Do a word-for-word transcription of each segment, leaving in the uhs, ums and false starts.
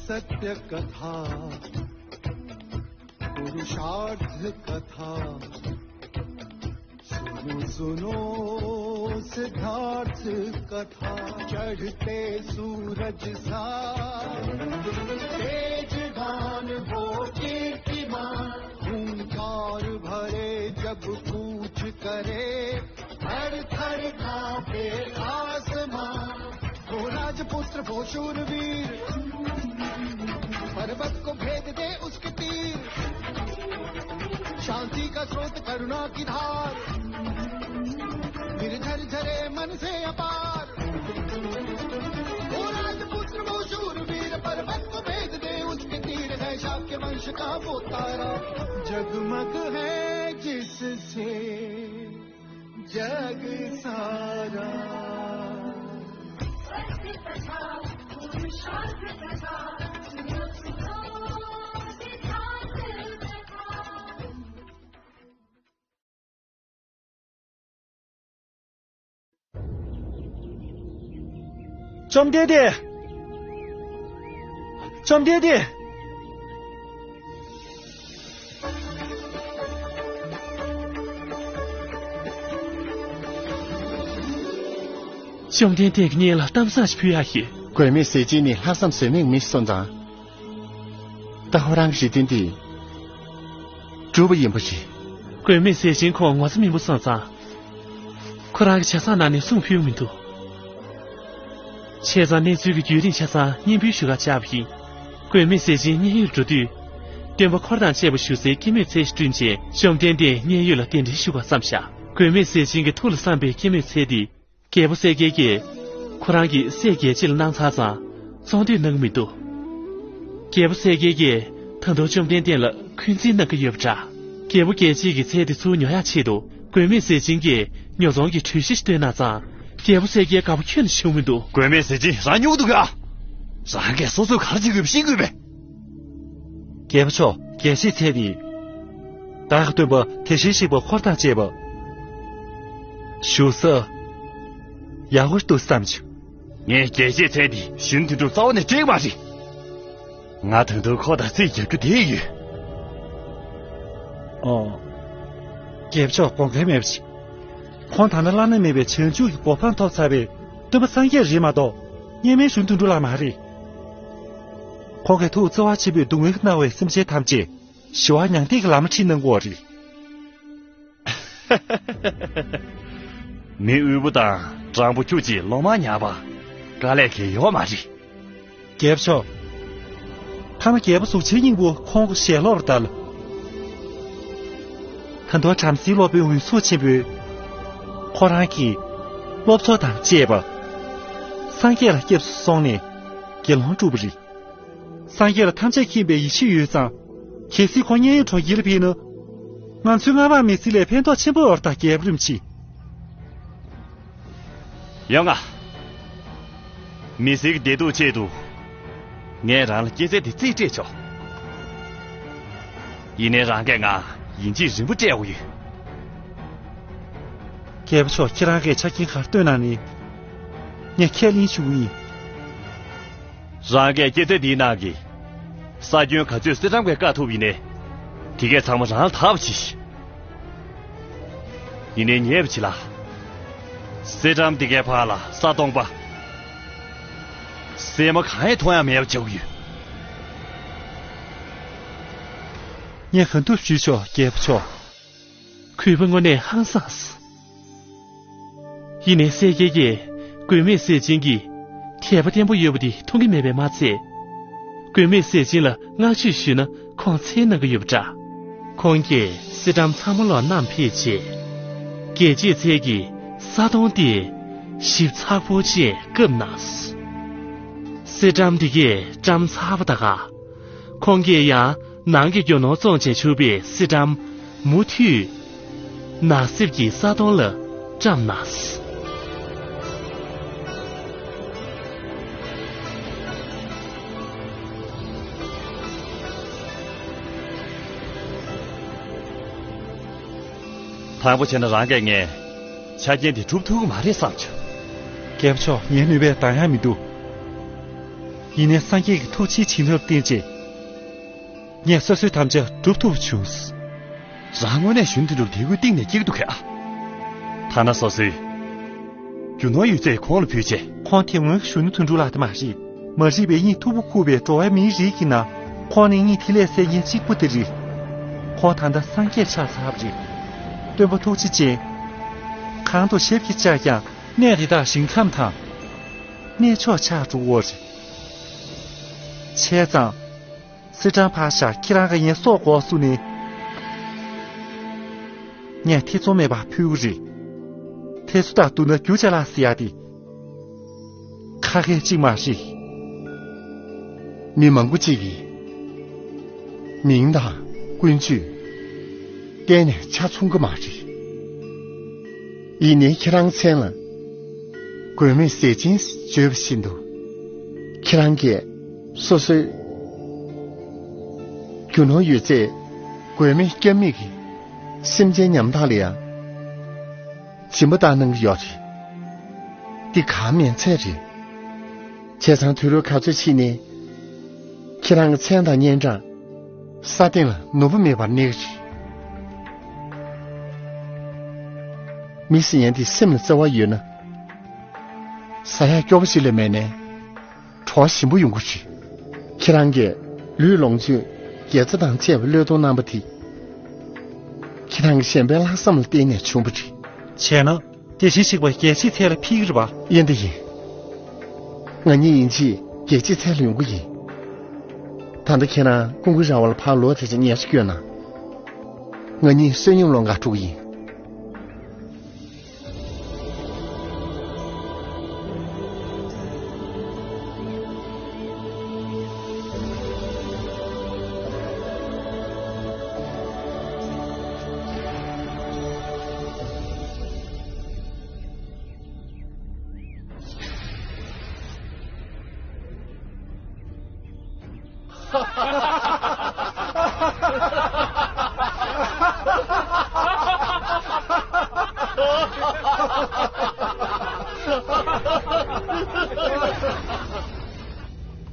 सत्य कथा, पुरुषार्थ कथा। सुनो, सुनो सिद्धार्थ कथा। चढ़ते सूरज सा तेजवान वो कीर्तिमान, हुंकार भरे जब कूच करे, थर थर कांपे आसमां। वो राजपुत्र, वो शूरवीर, पर्वत को भेद दे उसके तीर। शांति का स्रोत, करुणा की धार, निर्झर झरे मन से अपार। वो राजपुत्र, वो शूरवीर, पर्वत को भेद दे उसके तीर। है शाक्य वंश का वो तारा, जगमग है जिससे जग सारा। བཅོམ་ལྡན་འདས། བཅོམ་ལྡན་འདས། བཅོམ་ལྡན་འདས་ཀྱི་སྙན་ལ་གཏམ་བཟང་ཞིག་ཕུལ་ཡག་ཡོད། མགོན་མེད་ཟས་སྦྱིན་ནི་ལྷག་བསམ་ཟོལ་མེད་མི་སོང་ཙང་། ད་ཁོ་རང་གི་རེ་འདུན་འདི་འགྲུབ་པ་ཡིན་པ་རེད། མགོན་མེད་ཟས་སྦྱིན་ཁོང་ངོ་ཚ་མིན་པ་སོང་ཙང་། ཁོ་རང་གི་ཆ་ཚང་ནང་ནས་གསུང་ཕུལ་མི་འདུག་བྱས་ཙང་གནས་ཚུལ་གྱི་བརྒྱུད་རིམ་ཆ་ཚང་སྙན་འབུལ་ཞུ་གར་བཅར་བ་ཡིན། མགོན་མེད་ཟས་སྦྱིན་མཉན་ཡོད་འགྲོ་དུས། སྟོན་པ་འཁོར་དང་བཅས་པ་བཞུགས་སའི་སྐྱེད་མོས་ཚལ་ཞིག་བསྐྲུན་རྗེས་བཅོམ་ལྡན་འདས་མཉན་ཡོད་ལ་གདན་འདྲེན་ཞུ་བར་བསམ་བཞག་མགོན་མེད་ཟས་སྦྱིན་གྱི་ཐུགས་ལ་བསམ་པའི་སྐྱེད་མོས་ཚལ་འདི། རྒྱལ་པོ་གསལ་རྒྱལ་གྱིས་ཁོ་རང་གི་སྲས་རྒྱལ་བྱེད་ལ་གནང་ཚར་ཙང་བཙོང་སྡོད་གནང་གི་མི་འདུག་རྒྱལ་པོ་གསལ་རྒྱལ་གྱིས་ད་དུང་བཅོམ་ལྡན་འདས་ལ་འཁོན་འཛིན་གནང་གི་ཡོད་པ་འདྲ། རྒྱལ་པོ་རྒྱལ་བྱེད་ཀྱི་ཚལ་དེ་ཚུར་ཉོ་ཡག་ཆེད་དུ་མགོན་མེད་ཟས་སྦྱིན་གྱིས་ཉོ་ཚོང་གི་གྲོས་གཞི་ཞིག་བཏོན་གནང་ཙང་རྒྱལ་པོ་གསལ་རྒྱལ་དགའ་པོ་ཁྱོན་ནས་བྱུང་མི་འདུག་མགོན་མེད་ཟས་སྦྱིན་རང་སྨྱོ་གི་འདུག་ག་རང་གིས་སོ་སོས་ག་རེ་བྱེད་དགོས་པ་ཤེས་དགོས་པས། རྒྱལ་པོ་མཆོག་རྒྱལ་བྱེད་ཚལ་འདི། བདག་གི་སྟོན་པ་དེ་བཞིན་གཤེགས་པ་འཁོར་དང་བཅས་པ། བཞུགས་ས། ཡག་པོ་འདུག་བསམ་བྱུང་། ངས་རྒྱལ་བྱེད་ཚལ་འདི་གཞོན་དོན་གྲུབ་རྩ་བ་ནས་སྤྲད་མ་རེད། ང་ད་དུང་ཁོ་དང་རྩིས་རྒྱག་རྒྱུ་དེ་ཡོད། ཨོ། རྒྱལ་པོ་མཆོག་དགོངས་འགལ་མེད་པ་ཞིག་ཁོང་ད་ནི་བླ་ན་མེད་པའི་བྱང་ཆུབ་ཀྱི་གོ་འཕང་ཐོབ་ཚར་བའི་སྟོན་པ་སངས་རྒྱས་རེད་མ་གཏོགས་སྔོན་མའི་གཞོན་དོན་གྲུབ་ལགས་མ་རེད། ཁོང་གིས་ཐུགས་བརྩེ་བ་ཆེན་པོས་སྡུག་བསྔལ་གྱིས་མནར་བའི་སེམས་ཅན་ཐམས་ཅད་ཞི་བ་མྱང་འདས་ཀྱི་ལམ་ཁྲིད་གནང་དགོས་པ་རེད། མི་དབུལ་པོ་དང་སྤྲང་པོ་ཁྱུ་གཅིག་ལོ་མང་ཉར་བ་དཀའ་ལས་ཁེལ་ཡོད་མ་རེད། རྒྱལ་པོ་མཆོག་ཐ་ན་རྒྱལ་པོ་གཟུགས་ཅན་སྙིང་པོ་ཁོང་གི་ཞལ་སློབ་ལྟར། ད་དུང་བྲམ་ཟེའི་སློབ་དཔོན་འོད་སྲུང་ཆེན་པོས་ཁོ་རང་གི་སློབ་ཚོགས་དང་བཅས་པ་སངས་རྒྱས་ལ་སྐྱབས་སུ་སོང་ནས་དགེ་སློང་བསྒྲུབས་པ་རེད། སངས་རྒྱས་ལ་ཐམས་ཅད་མཁྱེན་པའི་ཡེ་ཤེས་ཡོད་ཙང་། གལ་སྲིད་ཁོང་མཉན་ཡོད་གྲོང་ཁྱེར་ལ་ཕེབས་ན། ང་ཚོའི་མངའ་འོག་མི་སེར་ལ་ཕན་ཐོགས་ཆེན་པོ་ཡོང་བ་དང་རྒྱལ་པོ་རིན་པོ་ཆེ། ཡོང་ང་། མི་སེར་གྱི་བདེ་སྡུག་ཆེད་དུ། ངས་རང་ལ་སྐྱེད་ཚལ་འདི་རྩིས་སྤྲད་ཆོག་ཡིན་ནའི་རང་གིས་ང་ཡིན་གཅིག་རིན་པོ་སྤྲད་དགོས་ཡོད། རྒྱལ་པོ་མཆོག་ཁྱེད་རང་གིས་ཆ་རྐྱེན་ག་རེ་བཏོན་གནང་ནའི། ངས་ཁས་ལེན་ཞུ་གི་ཡིན། རང་གིས་སྐྱེད་ཚལ་འདིའི་ནང་གི་ས་ཁྱོན་ག་ཚོད་སེ་ཌྲམ་གྱིས་བཀག་ཐུབ་ཡིན་ནའི། དེ་གས་ཚང་མ་རང་ལ་ཐག་པ་ཆེ། ཡིན་ནའི་ཉེས་པ་ཅིག་ལ། སེ་ཌྲམ་དེ་གའི་བར་ལ་ས་སྟོང་པ། སྲན་མ་གང་ཡང་མཐོང་ཡ་མེད་པ་བྱེད་དགོས་ཡོད། ངས་གང་ཐུབ་ཞུས་ཆོག་རྒྱལ་པོ་མཆོག་གུས་པ་དངོས་གནས་ཧང་སངས། ཡིན་ནའི་གསལ་རྒྱལ་གྱིས་མགོན་མེད་ཟས་སྦྱིན་གྱི་དད་པ་བརྟན་པོ་ཡོད་པ་དེ་མཐོང་གི་མེད་པས་མ་ཚད། མགོན་མེད་ཟས་སྦྱིན་ལ་བསྔགས་བརྗོད་ཞུས་ན་ཁོང་འཚེར་གནང་གི་ཡོད་པ་འདྲ། ཁོང་གིས་སེ་ཌྲམ་ཚང་མ་ལོག་བསྣམས་ཕེབས་རྗེས། རྒྱལ་བྱེད་ཚལ་གྱི་ས་དོང་དེ་ཞིབ་ཚགས་པོ་བཅས་བཀབ་གནང་། སེ་ཌྲམ་དེ་གས་བཀྲམ་ཚར་བ་ད་ག་ཁོང་གིས་ཡང་ནང་གི་རྒྱུ་ནོར་བཙོང་བྱས་ཕྱུག་པའི་སེ་ཌྲམ་མུ་མཐུད་ནགས་གསེབ་ཀྱི་ས་དོང་ལ་བཀྲམ་གནང་། ད་ དང་པོ་བྱས་ན་རང་གིས་ངའི་ཆ་རྐྱེན་དེ་སྒྲུབ་ཐུབ་ཀྱི་མ་རེད་བསམ་བྱུང་། རྒྱལ་པོ་མཆོག་ངའི་ནུས་པས་འདང་ཡ་མི་འདུག་ཡིན་ནའི་སངས་རྒྱས་ཀྱི་ཐུགས་རྗེའི་བྱིན་རླབས་བརྟེན་རྗེས། ངས་སོ་སོའི་དམ་བཅའ་སྒྲུབ་ཐུབ་བྱུང་། རང་དངོས་གནས་གཞོན་དོན་གྲུབ་ལ་དད་གུས་གཏིང་ནས་སྐྱེ་གི་འདུག་གས། ཐ་ན་སོ་སོའི་རྒྱུ་ནོར་ཡོད་ཚད་ཁོང་ལ་ཕུལ་རྗེས། ཁོང་དེ་སྔོན་གཞོན་ནུ་དོན་གྲུབ་ལགས་དེ་མ་རེད། མ་རིག་པའི་གཉིད་མཐུག་པོ་ཁུག་པའི་འགྲོ་བའི་མིའི་རིགས་ཀྱི་ནང་། ཁོང་ནི་གཉིད་ཐིག་ལེ་བསད་མཁན་གཅིག་པུ་དེ་རེད། ཁོང་ད་ལྟ་སངས་རྒྱས་ཆགས་ཚར་བ་རེད། སྟོན་པ་ཐུགས་རྗེ་ཅན། གང་དུ་ཞབས་ཀྱིས་བཅགས་ཀྱང་གནས་དེ་དག་ཞིང་ཁམས་དང་། གནས་མཆོག་ཆགས་འགྲོ་གི་རེད། བྱས་ཙང་། སེ་ཀྲང་ཕར་བཞག་ཁྱེད་རང་གིས་ངའི་སྲོག་འགོག་བཟུང་ནས། ངས་ཐེ་ཚོམ་མེད་པར་ཕུལ་གྱི་རེད། ཐེ་ཚོམ་དང་བསྡུར་ན་རྒྱུ་ཅ་ལག་ཟེར་ཡ་དེ་ཁ་ཁའི་གཅིག་མ་རེད། མི་མང་པོ་གཅིག་གིས་མིང་དང་ཀུན་སྤྱོད་གཏན་ནས་ཆ་མཚུངས་ཀྱི་མ་རེད། ཡིན་ནའི་ཁྱེད་རང་མཚན་ལ་མགོན་མེད་ཟས་སྦྱིན་བརྗོད་པ་བཞིན་དུ། ཁྱེད་རང་གིས་སོ་སོའི་རྒྱུ་ནོར་ཡོད་ཚད་མགོན་མེད་སྐྱབས་མེད་ཀྱི་སེམས་ཅན་ཉམ་ཐག་ལ་ཡང་སྦྱིན་པ་བཏང་གནང་གི་ཡོད་རེད། འདི་གང་མིན་ཚད་རེད། བྱས་ཙང་དུས་རབས་ག་ཚོད་ཕྱིན་ནའི་ཁྱེད་རང་གི་མཚན་དང་སྙན་གྲགས་ས་སྟེང་ལ་ནོར་བུ་མེད་པར་གནས་ཀྱི་རེད། མི་ཟེར་མཁན་དེ་སེམས་ལ་བརྩེ་བ་ཡོད་ན། ཟ་ཡག་སྐྱོ་པོ་ཞིག་ལས་མེད་ནའི་གྲོགས་ཞིམ་པོ་ཡོང་གི་རེད། ཁྱེད་རང་གིས་ལུས་ལོངས་སྤྱོད་དགེ་རྩ་དང་བཅས་པའི་བློས་གཏོང་གནང་པ་དེ། ཁྱེད་རང་གི་གཞན་ཕན་ལྷག་བསམ་ལ་བརྟེན་ནས་བྱུང་བ་རེད། བྱས་ན། དེ་བཞིན་གཤེགས་པ་རྒྱལ་སྲས་ཚལ་ལ་ཕུལ་གྱི་རེད་པ། ཡིན་དང་ཡིན། ང་གཉིས་ཡིན་ཕྱིན་རྒྱལ་སྲས་ཚལ་ལ་ཡོང་གི་ཡིན། ད་ལྟ་ཁྱེད་རང་ཀུན་དགའ་ར་བ་ལ་ཕར་ལོག་དེ་ཚོ་ཉལ་ས་བསྐྱོན་ན། ང་གཉིས་བསོད་སྙོམས་སློང་གར་འགྲོ་གི་ཡིན།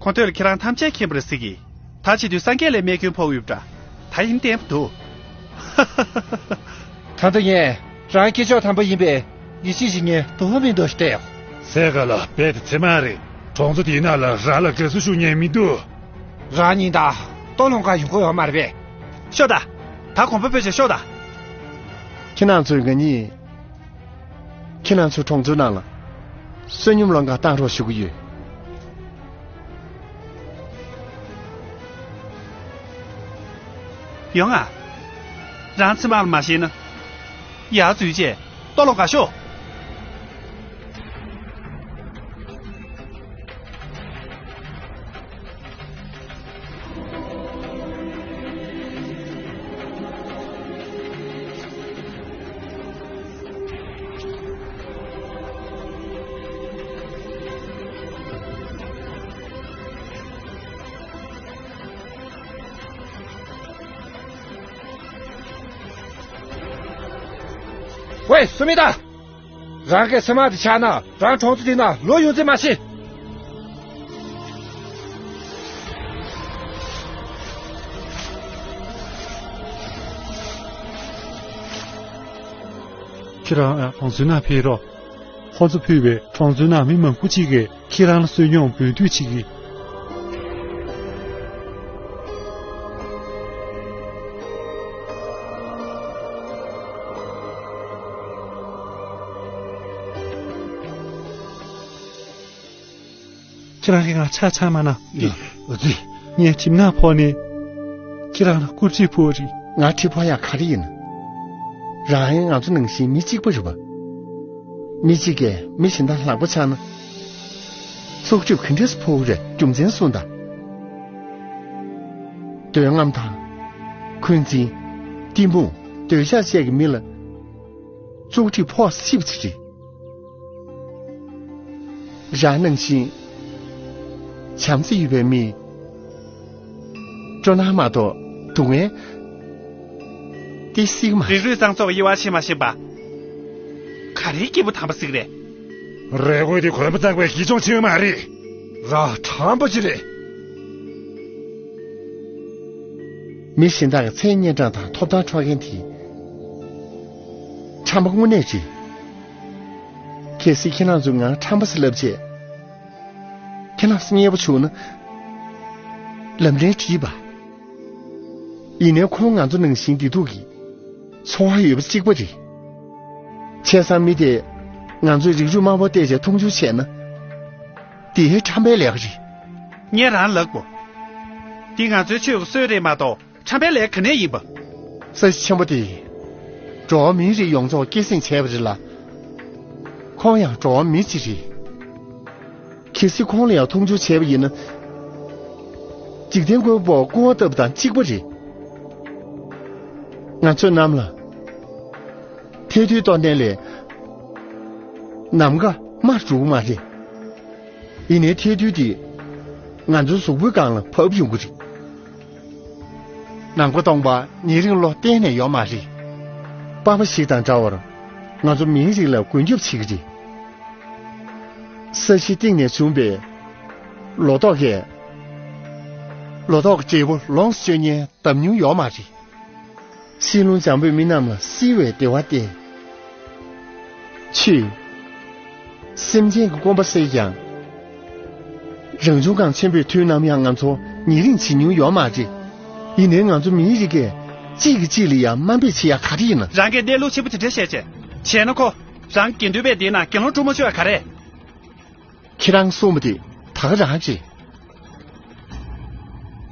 ཁོང་ཐོས་ལ་ཁྱེད་རང་ཐམས་ཅད་མཁྱེན་པ་རེད་ཟེར་གི། ད་བྱེད་དུས་སངས་རྒྱས་ལས་རྨས་སྐྱོན་ཕོག་ཡོད་པ་འདྲ། ད་ཡིན་བསྟན་པ་འདུག་ད་ལྟ་ངས་རང་སྐྱེས་མཆོག་དམ་པ་ཡིན་པའི་ཡིད་ཆེས་ཤིག་ངས་དོ་ཕོག་མི་འདུག་བལྟས་ཡོང་། སའི་ག་ལ་རྦད་དེ་ཚེར་མ་རེད། གྲོང་ཚོ་དེའི་ནང་ལ་རང་ལ་དགའ་བསུ་ཞུ་མཁན་མི་འདུག་རང་གཉིས་ད་ལྟོ་སློང་གར་ཡོང་གི་ཡོད་མ་རེད་པས། ཤོག་ད། ད་གོམ་པ་སྤོས་བྱས་ཤོག་ད། ཁྱེད་རང་ཚོས་ང་གཉིས། ཁྱེད་རང་ཚོའི་གྲོང་ཚོའི་ནང་ལ་བསོད་སྙོམས་སློང་གར་བཏང་རོགས་ཞུ་གི་ཡོད། ཡོང་ང་། རང་ཚེར་མ་ལ་མ་ཤེས་ན། ཡར་འཛུལ་བྱས་ལྟོ་སློང་གར་ཤོག་ཝེ། སུ་མི་ད། རང་གི་སེམས་མ་དེ་ཆགས་ན་རང་གྲོང་ཚོ་དེ་ན་ལོ་ཡོང་ཚེ་མ་ཤེས། ཁྱེད་རང་གྲོང་ཚོའི་ནང་ཕེབས་རོགས། ཁོང་ཚོ་ཕུད་པའི་གྲོང་ཚོའི་ནང་མི་མང་པོ་གཅིག་གིས་ཁྱེད་རང་ལ་བསོད་སྙོམས་འབུལ་འདོད་བྱེད་ཀྱི། ཁྱེད་རང་གིས་ང་ཆ་ཚང་མ་ན། ཨ་ཙི། ངས་གྲིབ་ནག་ཕོག་ནས་ཁྱེད་རང་ལ་སྐུར་རྩིས་ཕོག་རེད། ང་གྲིབ་ཕོག་ཡག་ག་རེ་ཡིན། རང་ཡང་ང་ཚོ་ནང་བཞིན་མི་གཅིག་པ་རེད་པ། མི་གཅིག་གིས་མི་གཞན་དང་ལྷག་པ་ཆགས་ན། ཚུགས་གྲིབ་ག་འདྲས་སུ་ཕོག་གི་རེད། རྒྱུ་མཚན་གསུངས་དང་། འདོད་རྔམ་དང་། འཁོན་འཛིན། གཏི་མུག་འདོད་ཆགས་བཅས་ཀྱི་མི་ལ། ཚུགས་གྲིབ་ཕོག་སྲིད་པ་ཅིག་རེད། རང་ནང་བཞིན་བྱམས་བརྩེ་ཡོད་པའི་མི། སྤྲོ་སྣང་མ་གཏོགས་སྡུག་བསྔལ། དེ་སྲིད་མ། རིགས་རུས་གཙང་བཙོག་དབྱེ་བ་ཕྱེ་མ་ཤེས་པ། ག་རེའི་སྐྱེས་བུ་དམ་པ་ཟིག་རེད། རེ་དགོས་དེ་གོན་པ་བཏགས་པའི་གི་ཅོང་ཆེ་བ་མ་རེད། ར་དམ་པ་ཅི་རེད། མི་གཞན་དག་གི་མཚན་སྙན་གྲགས་དང་ཐོབ་ཐང་འཕྲོག་མཁན་དེ། ཁྲམ་པ་དངོས་གནས་རེད། གལ་སྲིད་ཁྱེད་རང་ཚོས་ང་ཁྲམ་པ་ཟེར་ལབ་བྱས། ཁྱེད་རང་ཚོ་མཉེས་པོ་བྱུང་ན། ལམ་འདྲེན་བྲིས་པ། ཡིན་ནའི་ཁོང་ང་ཚོ་ནང་བཞིན་བདེ་སྡུག་གི་འཚོ་བ་ཡོད་པ་གཅིག་པ་རེད། བྱས་ཙང་མི་དེས་ང་ཚོའི་རིགས་རུས་དམའ་པོ་བལྟས་བྱས་མཐོང་ཆུང་བྱས་ན། དེ་ཁྲམ་པའི་ལས་ཀ་རེད། ངས་རང་ལབ་དགོས། འདི་ང་ཚོའི་ཆོས་ཀྱི་སྲོལ་རེད་མ་གཏོགས་ཁྲམ་པའི་ལས་ག་ནས་ཡིན་པ། ས་གཞི་ཆེན་པོ་དེས་འགྲོ་བ་མིའི་རིགས་ཡོངས་རྫོགས་སྐྱེད་སྲིང་བྱས་པ་རེད་ལ། ཁོང་ཡང་འགྲོ་བ་མི་གཅིག་རེད། གལ་སྲིད་ཁོང་ལ་ཡང་མཐོང་ཆུང་བྱས་པ་ཡིན་ན། འཇིག་རྟེན་བཀོད་པ་པོར་སྐུར་བ་བཏབ་པ་དང་གཅིག་པ་རེད། ང་ཚོས་གནམ་ལ་ཐལ་རྡུལ་གཏོར་མཁན་ལས་ནམ་མཁའ་དམར་འགྲོ་གི་མ་རེད། ཡིན་ནའི་ཐལ་རྡུལ་འདིས་ང་ཚོའི་གཟུགས་པོའི་སྒང་ལ་བབས་ཡོང་གི་རེད། ནམ་མཁའ་སྟོང་པ་ཉེ་རིང་ལོ་གཏན་ནས་ཡོད་མ་རེད། པགས་པ་ཞིག་དང་འདྲ་བར་ང་ཚོ་མིའི་རིགས་ལ་མགོན་སྐྱབས་བྱེད་ཀྱི་རེད། ས་གཞིའི་གཏིང་ནས་བྱུང་བའི་ལོ་ཏོག་གིས། ལོ་ཏོག་གི་འབྲས་བུ་ལོངས་སུ་སྤྱོད་མཁན་འདམ་ཉུང་ཡོད་མ་རེད། ཤིང་ལུང་འཇམ་པོས་མི་རྣམས་ལ་བསིལ་བའི་བདེ་བ་སྟེར། ཆུས། སེམས་ཅན་གྱི་སྐོམ་པ་སེལ་ཀྱང་། རང་བྱུང་ཁམས་ཆེན་པོས་དུས་ནམ་ཡང་ང་ཚོ་ཉེ་རིང་བྱེད་མྱོང་ཡོད་མ་རེད། ཡིན་ནའི་ང་ཚོ་མིའི་རིགས་ཀས་གཅིག་གིས་གཅིག་ལ་ཡང་དམའ་འབེབས་བྱེད་ཡག་ག་རེ་ཡིན་ན། རང་གིས་གནས་ལུགས་ཆེན་པོ་དེ་འདྲ་བཤད་བྱས། བྱས་ན་ཁོ་རང་དགེ་འདུན་པའི་སྡེའི་ནང་དགེ་སློང་སྒྲུབ་མ་ཆོག་ཡ་ག་རེ། ཁྱེད་རང་གསུངས་པ་དེ་ད་ག་རང་རེད།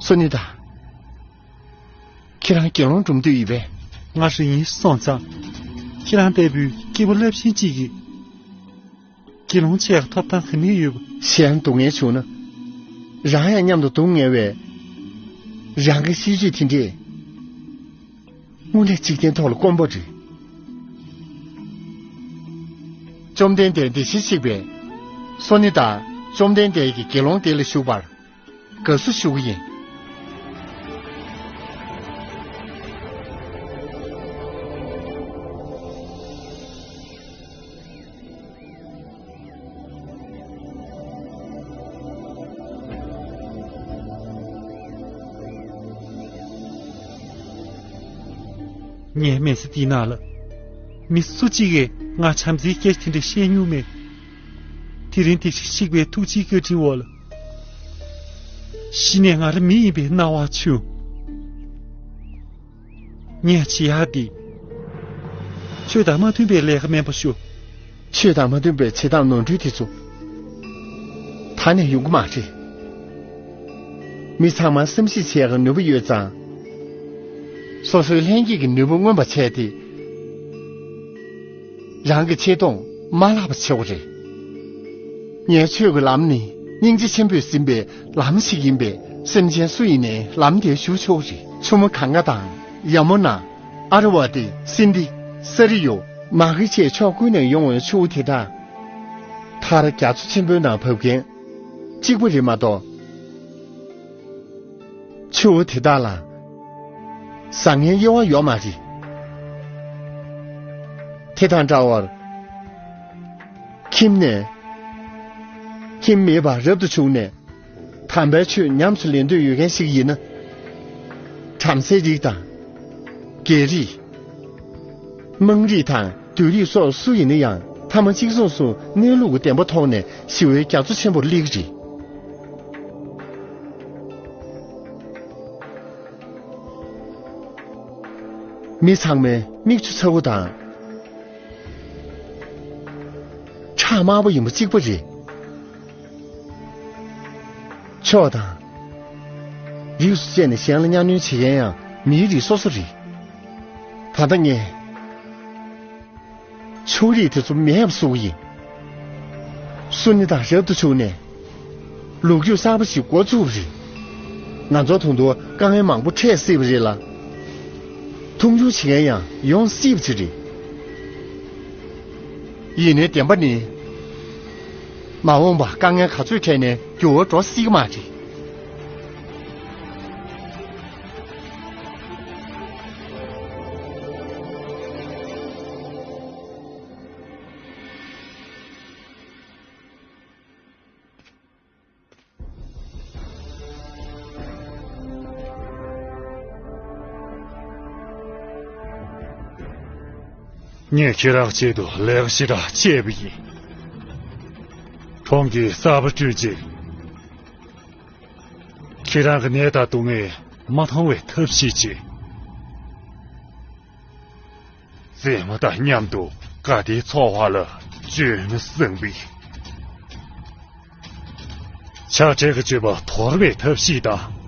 སོ་ནི་ད། ཁྱེད་རང་དགེ་སློང་སྒྲུབ་འདོད་ཡོད་པས། ང་རང་ཡིན་སོང་ཙང་། ཁྱེད་རང་ལྟ་བུའི་སྐྱེས་བུ་རླབས་ཆེན་གཅིག་གིས་དགེ་སློང་ཆགས་ཐོབ་ཐང་ག་ནས་ཡོད་པ། གཞན་སྡུག་བསྔལ་བྱུང་ན། རང་ཡང་མཉམ་དུ་སྡུག་བསྔལ་བས། རང་གི་གཤིས་སྤྱོད་དེ་འདྲས། དངོས་གནས་འཇིག་རྟེན་ཐོག་ལ་དཀོན་པོ་རེད། བཅོམ་ལྡན་འདས་འདི་ཞེས་གཤེགས་པས། སོ་ནི་ད་བཅོམ་ལྡན་འདས་ཀྱིས་དགེ་སློང་དེ་ལ་ཞུགས་པར། དགའ་བསུ་ཞུ་གི་ཡིན། ངའི་མི་ཚེ་འདིའི་ནང་ལ། མི་སུ་གཅིག་གིས་ང་བྱམས་བརྩེའི་སྐད་ཆ་དེ་འདྲ་བཤད་མྱོང་མེད། དེ་རིང་འདི་ཞིག་གཤེགས་པའི་ཐུགས་རྗེའི་བཀའ་དྲིན་འོག་ལ། གཞི་ནས་ང་རང་མི་ཡིན་པའི་སྣང་བ་བྱུང་། ངས་བྱེད་ཡག་འདི། ཆོས་དང་མ་མཐུན་པའི་ལས་ཀ་མིན་པ་ཤོད། ཆོས་དང་མ་མཐུན་པའི་བྱེད་སྟངས་ནོར་འཁྲུལ་དེ་ཚོ། ད་ནས་ཡོང་གི་མ་རེད། མི་ཚང་མ་བསམ་གཞིག་བྱེད་ཡག་གི་ནུས་པ་ཡོད་ཙང་། སོ་སོའི་ལྷན་སྐྱེས་ཀྱི་ནུས་པ་མངོན་པ་བྱས་ཏེ། རང་གི་ཆེ་མཐོང་མ་བརླག་པ་བྱེད་དགོས་རེད། ངའི་ཆོས་ཀྱི་ལམ་ནི་སྙིང་རྗེ་ཆེན་པོས་ཟིན་པའི་ལམ་ཞིག་ཡིན་པས། སེམས་ཅན་སུ་ཡིན་ནའི་ལམ་དེར་ཞུགས་ཆོག་རེད། ཆུ་མོ་གངྒཱ་དང་ཡ་མུ་ན། ཨ་ར་བ་ཏི། སིན་དྷི། ས་རི་ཡུ། མ་གི་བཅས་ཕྱོགས་ཀུན་ནས་ཡོང་བའི་ཆུ་བོ་དེ་དག་མཐར་རྒྱ་མཚོ་ཆེན་པོའི་ནང་བབས་མཁན་གཅིག་པ་རེད་མ་གཏོགས། ཆུ་བོ་དེ་དག་ལ་བཟང་ངན་དབྱེ་བ་ཡོད་མ་རེད། དེ་དང་འདྲ་བར། ཁྱིམ་ནས། ཁྱིམ་མེད་པར་རབ་ཏུ་བྱུང་ནས། དམ་པའི་ཆོས་ཉམས་སུ་ལེན་འདོད་ཡོད་མཁན་ཞིག་ཡིན་ན། བྲམ་ཟེའི་རིགས་དང་། རྒྱལ་རིགས། དམངས་རིགས་དང་། བདུད་རིགས་སོགས་སུ་ཡིན་ན་ཡང་། ཐ་མ་གཅིག་མཚུངས་སུ་གནས་ལུགས་ཀྱི་བདེན་པ་ཐོག་ནས་ཞི་བའི་རྒྱ་མཚོ་ཆེན་པོར་སླེབས་ཀྱི་རེད། མི་ཚང་མའི་མིག་ཆུ་ཚ་བོ་དང་། ཁྲག་དམར་པོ་ཡིན་པ་གཅིག་པ་རེད། ཕྱོགས་དང་། རིགས་སུ་བཅད་ནས་གཞན་ལ་གཉའ་གནོན་བྱེད་མཁན་ཡང་མིའི་རིགས་སོ་སོ་རེད། ད་ལྟ་ངས། ཕྱོགས་རིས་དེ་ཚོ་མེད་པ་བཟོ་གི་ཡིན། སུ་ནི་དང་རབ་ཏུ་བྱུང་ནས། ལོ་རྒྱུས་གསར་པ་ཞིག་འགོ་བཙུགས་པ་རེད། ང་ཚོ་ད་དུང་དཀའ་ངལ་མང་པོ་འཕྲད་སྲིད་པ་རེད་ལ། མཐོང་ཆུང་བྱེད་མཁན་ཡང་ཡོང་སྲིད་པ་ཅིག་རེད། ཡིན་ནའི་བདེན་པ་ནི། མ་འོངས་པ་དཀའ་ངལ་ག་ཚོད་འཕྲད་ནའི་འགྱུར་བ་འགྲོ་སྲིད་ཀྱི་མ་རེད། ངས་ཁྱེད་རང་ཆེད་དུ་ལས་ཀ་ཞེ་དྲག་བྱས་པ་ཡིན། གྲོང་གི་གསར་པ་བསྐྲུན་རྗེས། ཁྱེད་རང་གི་ནད་དང་སྡུག་བསྔལ་མ་མཐོང་བའི་ཐབས་ཤེས་བྱས། མཛེས་མ་དང་མཉམ་དུ་དགའ་བདེའི་འཚོ་བ་ལ་བྱོན་ན་བསམ་པས། ཆགས་བྲལ་གྱི་སྤྱོད་པ་དོར་བའི་ཐབས་ཤེས་དང་།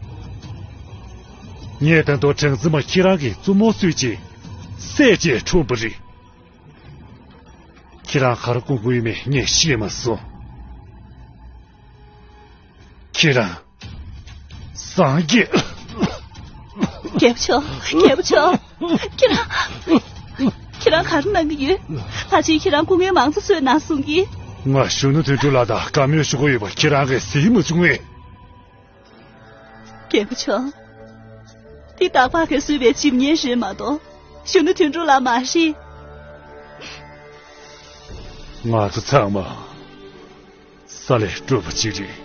ངས་ད་དུང་སྦྲང་རྩི་མ་ཁྱེད་རང་གི་བཙུན་མོ་བཟོས་རྗེས་སྲས་བཅས་འཁྲུངས་པ་རེད། ཁྱེད་རང་ག་རེ་དགོངས་ཀྱི་ཡོད་མེད་ངས་ཤེས་མ་སོང་། ཁྱེད་རང་། སངས་རྒྱས། རྒྱལ་པོ་མཆོག་རྒྱལ་པོ་མཆོག་ཁྱེད་རང་། ཁྱེད་རང་ག་རེ་གནང་གི་ཡོད། ད་ཅི་ཁྱེད་རང་སྐུ་ངལ་མང་ཙམ་གསོས་གནང་གསུང་གི། ང་གཞོན་ནུ་དོན་གྲུབ་ལགས་དང་བཀའ་མོལ་ཞུ་དགོས་ཡོད་པ་ཁྱེད་རང་གིས་གཟིགས་མ་བྱུང་ངས། རྒྱལ་པོ་མཆོག་འདི་སྟག་ལྤགས་ཀྱིས་བཟོས་པའི་འཇིམ་བརྙན་རེད་མ་གཏོགས་གཞོན་ནུ་དོན་གྲུབ་ལགས་མ་རེད། ང་ཚོ་ཚང་མ་ས་ལས་གྲུབ་པ་ཅིག་རེད།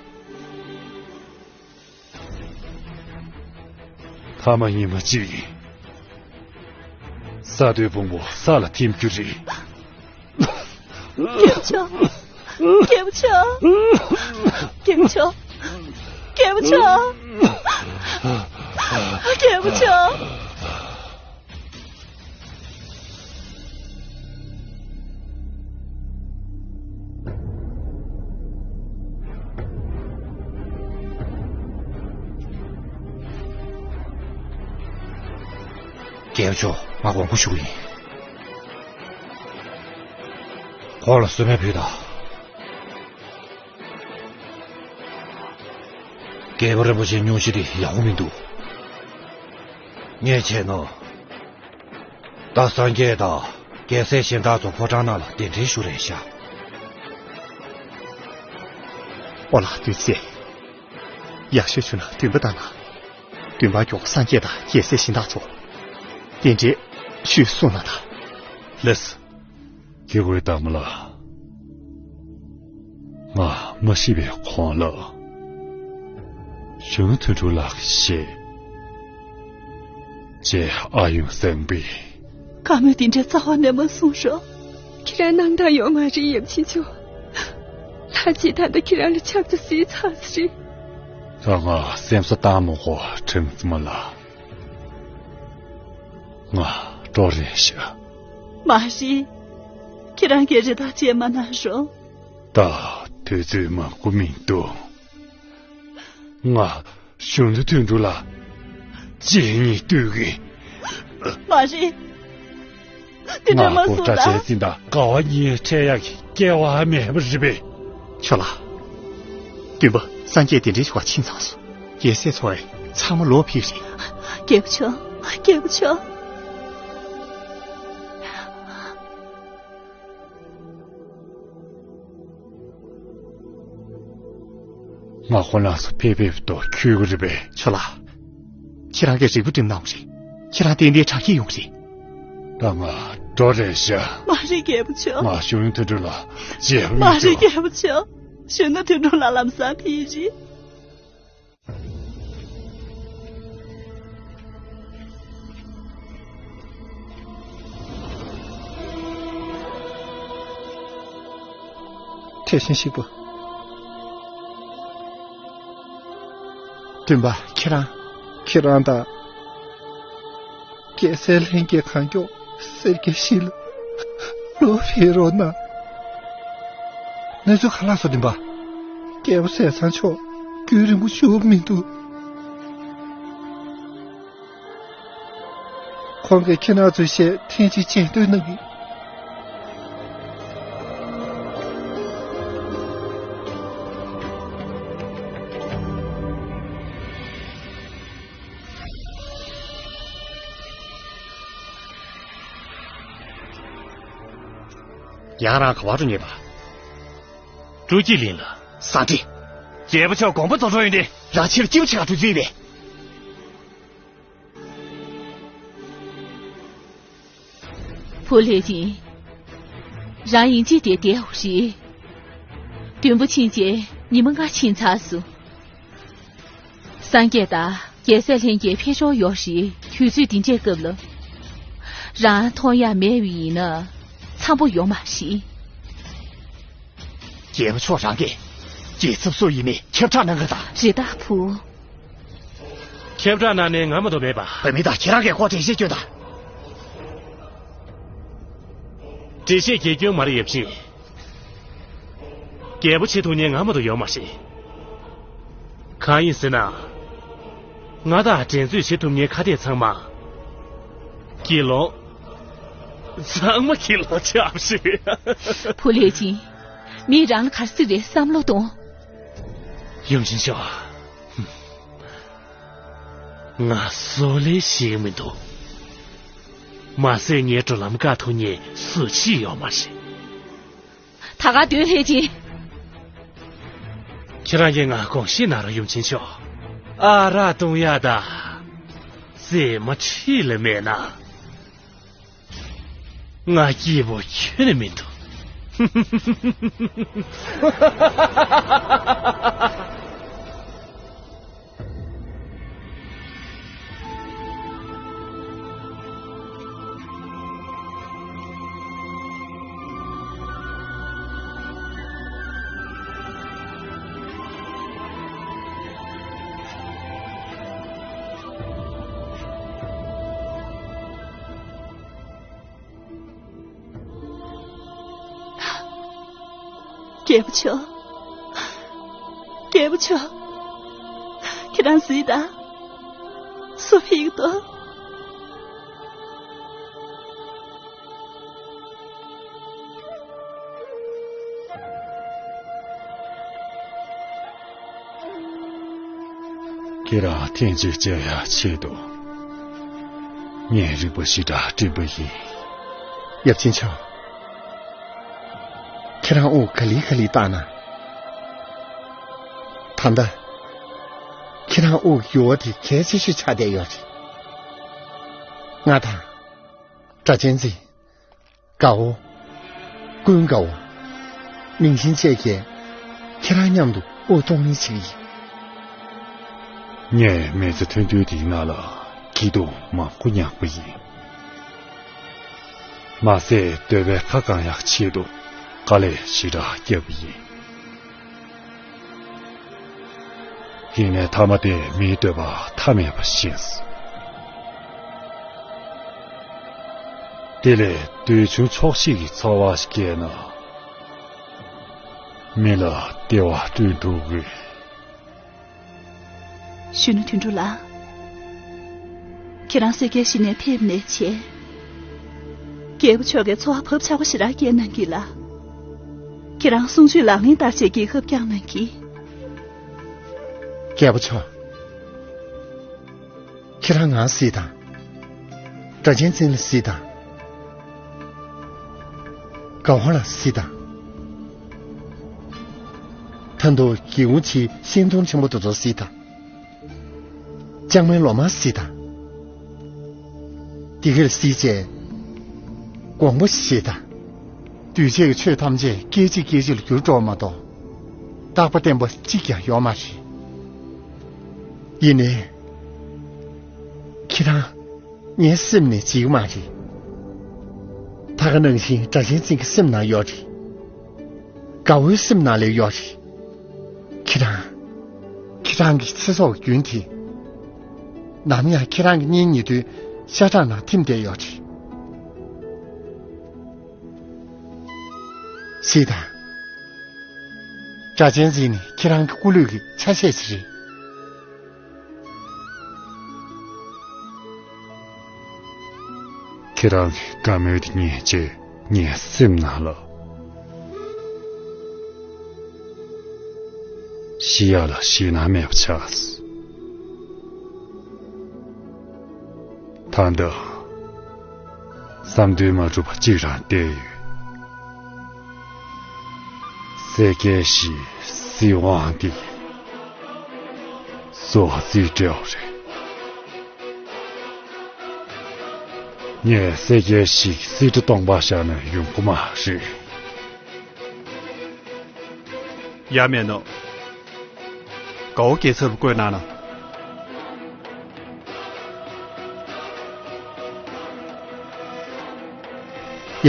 ཐ་མ་ཉི་མ་གཅིག་ས་རྡོའི་ཕུང་པོ་ས་ལ་ཐིམ་རྒྱུ་རེད། རྒྱལ་པོ་མཆོག་རྒྱལ་པོ་མཆོག་རྒྱལ་པོ་མཆོག་རྒྱལ་པོ་མཆོག་རྒྱལ་པོ་མཆོག་རྒྱལ་པོ་མཆོག་ང་དགོངས་པ་ཞུ་གི་ཡིན། ཁོང་ལ་གསོལ་སྨན་ཕུལ་དང་། རྒྱལ་པོ་རིན་པོ་ཆེའི་སྙུང་གཞི་དེ་ཡག་པོ་མི་འདུག་ངས་བྱས་ན། ད་སངས་རྒྱས་དང་རྒྱལ་སྲས་གཞན་དག་ཚོ་ཕོ་བྲང་ནང་ལ་གདན་འདྲེན་ཞུ་རན་ཤག་ཨོ་ལགས་བདུད་རྩི། ཡག་ཤོས་བྱུང་ན་འདུན་པ་བཏང་ན། འདུན་པ་མགྱོགས་སངས་རྒྱས་དང་རྒྱལ་སྲས་གཞན་དག་ཚོ་གདན་འདྲེན་ཞུས་སོང་ན་ད། ལགས་སོ། དགེ་བའི་བདག་མོ་ལགས། ང་མ་ཤི་བའི་གོང་ལ་གཞོན་ནུ་དོན་གྲུབ་ལགས་ཀྱི་ཞལ་མཇལ་ཨ་ཡོང་བསམ་པས། བཀའ་མོལ་འདི་འདྲའི་རྩ་བ་ནས་མ་གསུངས་རོགས། ཁྱེད་རང་སྣང་དག་ཡོད་མ་རེད་ཡབ་ཆེན་མཆོག་ལྷ་རྗེས་ད་ལྟ་ཁྱེད་རང་ལ་ཕྱག་འཚལ་གཟིགས་ཚར་ས་རེད། ད་ང་སེམས་གསོ་བཏང་མི་དགོས་སྦྲང་རྩི་མ་ལགས། ང་འགྲོ་རན་ཤག་མ་རེད། ཁྱེད་རང་གིས་རེ་ཐག་བཅད་མ་གནང་རོགས། ད་དུས་ཚོད་མང་པོ་མི་འདུག་ང་གཞོན་ནུ་དོན་གྲུབ་ལ་གཅེས་སྙིང་འདོད་ཀྱི། མ་རེད། དེ་འདྲ་མ་ང་གསུངས་ལ། བྲལ་ཟིན་དང་དགའ་བ་གཉིས་འཕྲད་ཡག་གི་སྐལ་བ་མེད་པ་རེད་པས། ཁྱོད་ལ། སྟོན་པ་སངས་རྒྱས་གདན་འདྲེན་ཞུ་བར་ཕྱིན་ཚར་སོང་། རྒྱལ་སྲས་ཚོ་ཡང་ཚང་མ་ལོག་ཕེབས་རེད། རྒྱལ་པོ་མཆོག་རྒྱལ་པོ་མཆོག་ང་ཁོ་རང་ཚོ་ཕེབས་ཕེབས་དུ་འཁྱུད་ཀྱི་རེད་པས། ཁྱོད་ལ། ཁྱེད་རང་གིས་རིག་པ་སྒྲིམ་གནང་བ་རེད། ཁྱེད་རང་ཏན་ཏན་དྲག་སྐྱེད་ཡོང་རེད། ད་ང་འགྲོ་རན་ཤག་མ་རེད་རྒྱལ་པོ་མཆོག་ང་གཞོན་ནུ་དོན་གྲུབ་ལ་རྗེས་མ་མ་རེད་རྒྱལ་པོ་མཆོག་གཞོན་ནུ་དོན་གྲུབ་ལ་ལམ་སང་ཕེབས་རེད། ཐེག་ཆེན་ཞིག་པོ། སྟོན་པ་ཁྱེད་རང་། ཁྱེད་རང་དང་། རྒྱལ་སྲས་ལྷན་རྒྱས་གང་མགྱོགས་སེར་སྐྱའི་གཞིས་ལ་ལོག་ཕེབས་རོགས་གནང་། གནས་ཚུལ་ག་རེ་ལྷག་སོང་སྟོན་པ། རྒྱལ་པོ་ཟས་གཙང་མཆོག་རྒྱུན་རིང་པོ་བཞུགས་མི་འདུག་ཁོང་གིས་ཁྱེད་རང་ཚོའི་ཞལ་ཐེངས་གཅིག་མཇལ་འདོད་གནང་གི། ཡང་རང་ག་བར་འགྲོ་ཉེས་པ། སྤྲོ་སྐྱིད་གླིང་ལ། ཟ་འདྲེ། རྒྱལ་པོ་མཆོག་དགོངས་པ་རྫོགས་འགྲོ་ཡོང་དེ། རང་ཕྱིར་སྐྱིད་པོ་ཆེ་ག་འགྲོ་རྩིས་པས། བུ་ལེགས་ཡིན། རང་ཡིན་གཅིག་དེ་བསྡད་འོ་རེད། དུམ་བུ་ཕྱིན་རྗེས་ཉི་མ་ལྔ་ཕྱིན་ཚར་སོང་། སངས་རྒྱས་དང་རྒྱལ་སྲས་ལྷན་རྒྱས་ཕེབས་ཆོག་ཡོད་རེད། དུས་ཚོད་འདི་འདྲའི་སྐབས་ལ། རང་མཐོང་ཡག་མེད་པ་ཡིན་ན། འཚམ་པོ་ཡོད་མ་རེད། རྒྱལ་པོ་མཆོག་རང་གིས་རྒྱལ་ཚབ་སུ་ཡིན་མིན་ཁྱབ་བསྒྲགས་གནང་གི་དང་། རེད་ད་བུ། ཁྱབ་བསྒྲགས་གནང་ནས་ང་མ་གཏོགས་མེད་པ། བུད་མེད་དང་ཁྱེད་རང་གིས་ཁོ་འགྲེལ་བཤད་སྐྱོན་དང་། འགྲེལ་བཤད་རྒྱལ་སྐྱོན་མ་རེད་ཡབ་ཆེན། རྒྱལ་པོ་བྱེད་ཐུབ་མཁན་ང་མ་གཏོགས་ཡོད་མ་རེད། གང་ཡིན་ཟེར་ན། ང་དང་འགྲན་རྩོད་བྱེད་ཐུབ་མཁན་ཁ་གཏད་ཚང་མ། དགེ་སློང་། ཚང་མ་དགེ་སློང་ཆགས་པ་ཞིག་བུ་ལྷས་སྦྱིན། མིས་རང་ལ་ག་རེ་ཟེར་རེད་བསམ་བློ་གཏོང་། ཡུམ་ཆེན་མཆོག་ང་བཟོ་ལས་ཤེས་མི་འདུག་མ་ཟད་ངའི་འགྲོ་ལམ་བཀག་ཐུབ་མཁན་སུ་གཅིག་ཡོད་མ་རེད། ད་ག་དུས་ལྷས་སྦྱིན། ཁྱེད་རང་གིས་ང་དགོངས་བཞེས་གནང་རོགས་ཡུམ་ཆེན་མཆོག་ཨ་རག་བཏུང་ཡག་དང་། རྫས་མ་འཁྲིས་ལ་མེད་ན། ང་སྐྱིད་པོ་ཁྱོན་ནས་མི་འདུག་རྒྱལ་པོ་མཆོག་རྒྱལ་པོ་མཆོག་ཁྱེད་རང་གཟིགས་དང་། སུ་ཕེབས་འདུག་ཁྱེད་རང་ཐེངས་གཅིག་མཇལ་ཡག་ཆེད་དུ། ངས་རིག་པ་ཞེ་དྲག་བསྒྲིམས་པ་ཡིན། ཡབ་ཆེན་མཆོག་ཁྱེད་རང་དབུགས་ག་ལེ་ག་ལེ་བཏང་ན། ད་ལྟ། ཁྱེད་རང་དབུགས་ཡུར་བ་དེ་གལ་ཆེ་ཤོས་ཆགས་བསྡད་ཡོད་རེད། ང་དང་། སྒྲ་གཅན་འཛིན། དགའ་བོ། ཀུན་དགའ་བོ། མིང་ཆེན་བཅས་ཀྱིས་ཁྱེད་རང་མཉམ་དུ་དབུགས་གཏོང་ལེན་བྱེད་ཀྱི་ཡིན། ངས་མི་ཚེ་ཐུང་ཐུང་འདིའི་ནང་ལ་སྐྱིད་སྡུག་མང་པོ་མྱངས་པ་ཡིན། མ་ཟད་འདོད་པའི་ཁ་བསྐང་ཡག་ཆེད་དུ་དཀའ་ལས་ཞེ་དྲག་བརྒྱབ་པ་ཡིན། ཡིན་ནའི་མཐའ་མ་དེ་མིའི་འདོད་པ་མཐའ་མེད་པ་ཤེས་སོང་། དེ་ལས་འདོད་ཆུང་ཆོག་ཤེས་ཀྱི་འཚོ་བ་ཞིག་སྐྱེལ་ན། མི་ལ་བདེ་བ་བསྐྲུན་ཐུབ་གི། གཞོན་ནུ་དོན་གྲུབ་ལགས། ཁྱེད་རང་སེར་སྐྱའི་གཞི་ནས་ཕེབས་ནས་བྱས། རྒྱལ་པོ་མཆོག་གི་འཚོ་བ་བབ་ཆགས་པོ་ཞེ་དྲག་བསྐྱལ་གནང་གི་ལགས། ཁྱེད་རང་གསུང་ཆོས་ལག་ལེན་བསྟར་བྱས་རྒྱལ་ཁ་བསྐྱངས་གནང་གི། རྒྱལ་པོ་མཆོག་ཁྱེད་རང་ང་གཟིགས་དང་། སྒྲ་གཅན་འཛིན་ལ་གཟིགས་དང་། དགའ་བོ་ལ་གཟིགས་དང་། ད་དུང་སྒེའུ་ཁུང་ཕྱིའི་ཤིང་སྡོང་ཆེན་པོ་དེ་ཚོ་གཟིགས་དང་། ལྕང་མའི་ལོ་མ་གཟིགས་དང་། འདི་གར་གཟིགས་བྱས། དགོངས་པ་བཞེས་དང་། འདུས་བྱས་ཀྱི་ཆོས་ཐམས་ཅད་སྐད་ཅིག་སྐད་ཅིག་ལ་འགྱུར་འགྲོ་བ་མ་གཏོགས། རྟག་པ་བརྟན་པ་གཅིག་ཀྱང་ཡོད་མ་རེད། ཡིན་ནའི། ཁྱེད་རང་། ངའི་སེམས་ནས་བརྗེད་ཀྱི་མ་རེད། ད་ག་ནང་བཞིན་སྒྲ་གཅན་འཛིན་གྱི་སེམས་ནང་ཡོད་རེད། དགའ་བོའི་སེམས་ནང་ལ་ཡོད་རེད། ཁྱེད་རང་། ཁྱེད་རང་གི་ཚེ་སྲོག་རྒྱུན་དེ། ནམ་ཡང་ཁྱེད་རང་གི་གཉེན་ཉེ་དུའི་ཤ་ཁྲག་ནང་ཐིམ་བསྡད་ཡོད་རེད། གཟིགས་དང་། སྒྲ་གཅན་འཛིན་ནི་ཁྱེད་རང་གི་སྐུ་ལུས་ཀྱི་ཆ་ཤས་ཤིག་རེད། ཁྱེད་རང་གི་དགའ་མོས་དེ་ཉིད་ཀྱིས་ངའི་སེམས་ནང་ལ་ཤི་ཡག་ལ་ཞེད་སྣང་མེད་པ་ཆགས་སོང་། ད་ལྟ་བསམ་དོན་མ་འགྲུབ་པ་གཅིག་རང་བསྡད་ཡོད། སེར་སྐྱའི་གཞིས་སྲིད་དབང་འདི་བཟོ་རྩིས་སྤྲད་པ་རེད། ངས་སེར་སྐྱའི་གཞིས་སྲིད་ཁྲི་སྟོང་པ་བཞག་ན་ཡོང་གི་མ་རེད། ཡ་མེད་ནོ། དགའ་བོ་རྒྱལ་ཚབ་ལ་བསྐོས་གནང་ན།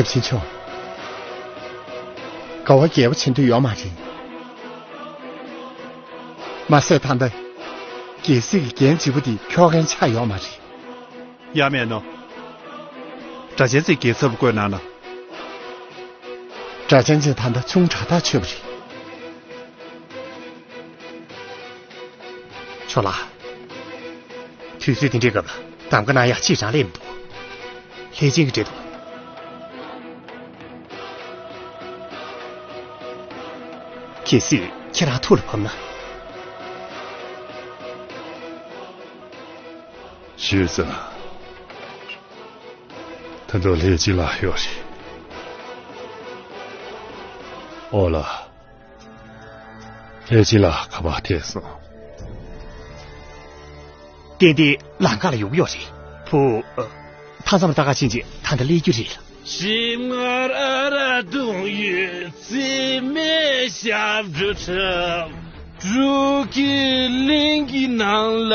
ཡབ་ཆེན་མཆོག་ཟླ་བ་རྒྱལ་པོ་བྱེད་འདོད་ཡོད་མ་རེད། མ་ཟད་ད་ལྟ་རྒྱལ་སྲིད་ཀྱི་འགན་ལྗིད་པོ་འདི་འཁྱོག་མཁན་ཆགས་ཡོད་མ་རེད། ཡ་མེད་ནོ། སྒྲ་གཅན་འཛིན་རྒྱལ་ཚབ་བསྐོས་གནང་ལ། སྒྲ་གཅན་འཛིན་ད་ལྟ་ཆུང་དྲགས་ཐག་ཆོད་པ་རེད། ཁྱོད་ལ། དུས་ཚོད་འདི་འདྲའི་སྐབས་ལ་གདམ་ག་གནང་ཡག་ཅིག་རང་ལས་མི་འདུག་ལྷས་སྦྱིན་གྱིས་འདྲི་འདུག་གལ་སྲིད་ཁྱེད་རང་ཐུགས་ལ་བབས་ན། ཞུས་ཙང་། ད་དུང་ལྷས་སྦྱིན་ལགས་ཡོད་རེད། ཨོ་ལ། ལྷས་སྦྱིན་ལགས་ཁ་པར་ཐེབས་སོང་། ཏན་ཏན་ལམ་ཁ་ལ་ཡོང་གི་ཡོད་རེད། བུ། ཨ། མཐའ་མཚམས་ལ་ལྟ་ག་ཕྱིན་རྗེས་ད་ལྟ་སླེབས་རྒྱུ་རེད་ལ། ཞིམ་མངར་ཨ་ར་གདུང་ཡོད་རྩིས་མེད་ཞབས་བྲོ་འཁྲབ། སྤྲོ་སྐྱིད་གླིང་གི་ནང་ལ།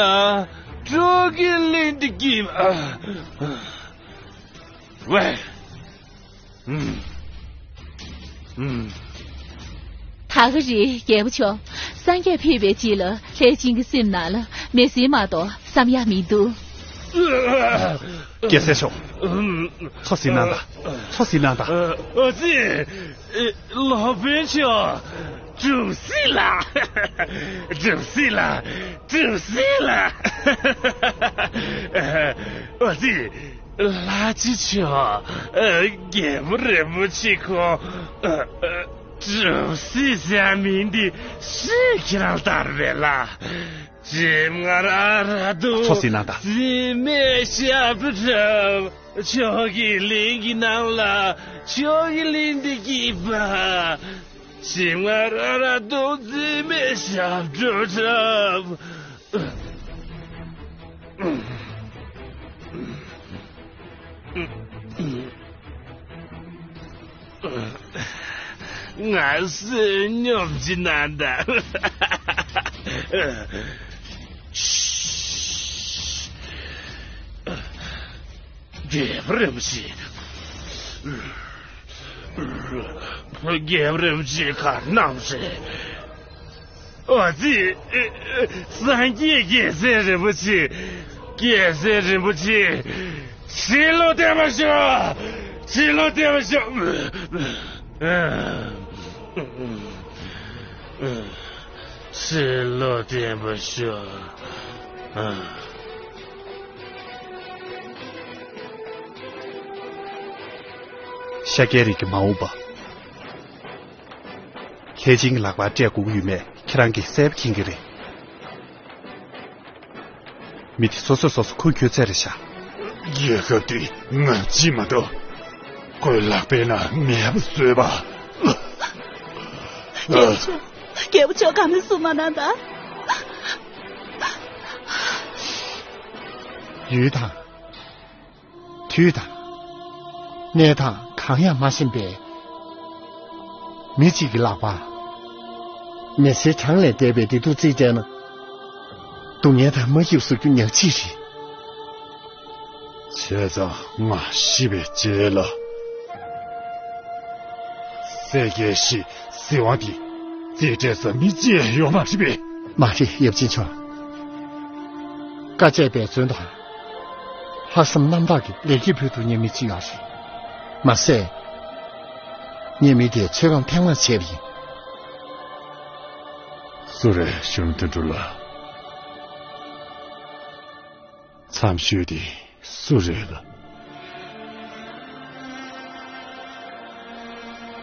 སྤྲོ་སྐྱིད་གླིང་འདི་སྐྱིད་པ། ཝེ། ཨུམ། ཨུམ། ད་ག་རེད་རྒྱལ་པོ་མཆོག་སངས་རྒྱས་ཕེབས་པའི་རྗེས་ལ་ལྷས་སྦྱིན་གྱི་སེམས་ནང་ལ་མི་སྲིད་མ་གཏོགས་བསམ་ཡག་མི་འདུག་རྒྱལ་སྲས་མཆོག་ཚོ་ཟིན་གནང་དང་། ཚོ་ཟིན་གནང་དང་། ཨ་ཙི། སློབ་དཔོན་མཆོག་གྲུབ་སྲིད་ལ། གྲུབ་སྲིད་ལ། གྲུབ་སྲིད་ལ། ཨ་ཙི། ལྷ་རྗེ་མཆོག་ཨ། རྒྱལ་པོ་རིན་པོ་ཆེ་ཁོང་། ཨ། ཨ། གྲུབ་སྲིད་ཟེར་མིང་འདི་སུས་ཁྱེད་རང་བཏགས་རེད་ལ། ཞིམ་མངར་ཨ་ར་གདུང་། ཚོ་ཟིན་གནང་དང་། རྩིས་མེད་ཞབས་བྲོ་འཁྲབ། ཕྱོགས་ཀྱི་གླིང་གི་ནང་ལ། ཕྱོགས་ཀྱི་གླིང་འདི་སྐྱིད་པ། ཞིམ་མངར་ཨ་ར་གདུང་རྩིས་མེད་ཞབས་བྲོ་འཁྲབ། ང་བསོད་སྙོམས་ཅིག་གནང་དང་། རྒྱལ་པོ་རིན་པོ་ཆེ། རྒྱལ་པོ་རིན་པོ་ཆེ་ག་གནང་རེད། ཨ་ཙི། སངས་རྒྱས་རྒྱལ་སྲས་རིན་པོ་ཆེ། རྒྱལ་སྲས་རིན་པོ་ཆེ། ཕྱི་ལོགས་བསྟན་པ་ཤོག་ཕྱི་ལོགས་བསྟན་པ་ཤོག་ཕྱི་ལོགས་བསྟན་པ་ཤོག་ཤཱཀྱའི་རིགས་ཀྱི་མ་འོངས་པ། ལྷས་སྦྱིན་གྱི་ལག་པར་སྤྲད་དགོས་ཀྱི་ཡོད་མེད་ཁྱེད་རང་གིས་གསལ་པོ་མཁྱེན་གྱི་རེད། མི་དེ་སོ་སོས་སོ་སོ་ཁུར་ཁྱོད་ཚད་རེད་ཤག་རྒྱལ་ཁབ་དེ་ང་གཅིག་མ་གཏོགས། ཁོའི་ལག་པའི་ནང་མེད་པ་བཟོས་པ། རྒྱལ་པོ་མཆོག་རྒྱལ་པོ་མཆོག་ག་མེད་སུ་མ་གནང་ད། ཡུལ་དང་། དུས་དང་། གནས་སྟངས་གང་ཡང་མ་ཤེས་པའི་མི་གཅིག་གི་ལག་པར། མི་ཚེ་གྲངས་ལས་འདས་པའི་བདེ་སྡུག་རྩིས་སྤྲད་ན། སྡུག་བསྔལ་དང་མ་སྐྱིད་པ་བཟོ་རྒྱུ་ཉག་གཅིག་རེད། བྱས་ཙང་ང་ཤི་བའི་རྗེས་ལ། སྲས་རྒྱལ་བཞི་སྲིད་དབང་དེ་རྩིས་སྤྲད་ས་མི་གཅིག་ཡོད་མ་རེད་པས། མ་རེད་ཡབ་ཆེན་མཆོག་བཀའ་བཅད་པའི་རྫུན་དང་། ལྷག་བསམ་རྣམ་དག་གིས་ལེགས་སྐྱེས་ཕུལ་ཐུབ་མཁན་མི་གཅིག་ཡོད་རེད། མ་ཟད། ངས་མི་དེར་ཚོད་བགམ་ཐེངས་མང་བྱས་པ་ཡིན། སུ་རེད་གཞོན་ནུ་དོན་གྲུབ་ལགས། མཚམས་ཞུས་ཏེ་སུ་རེད་ལ།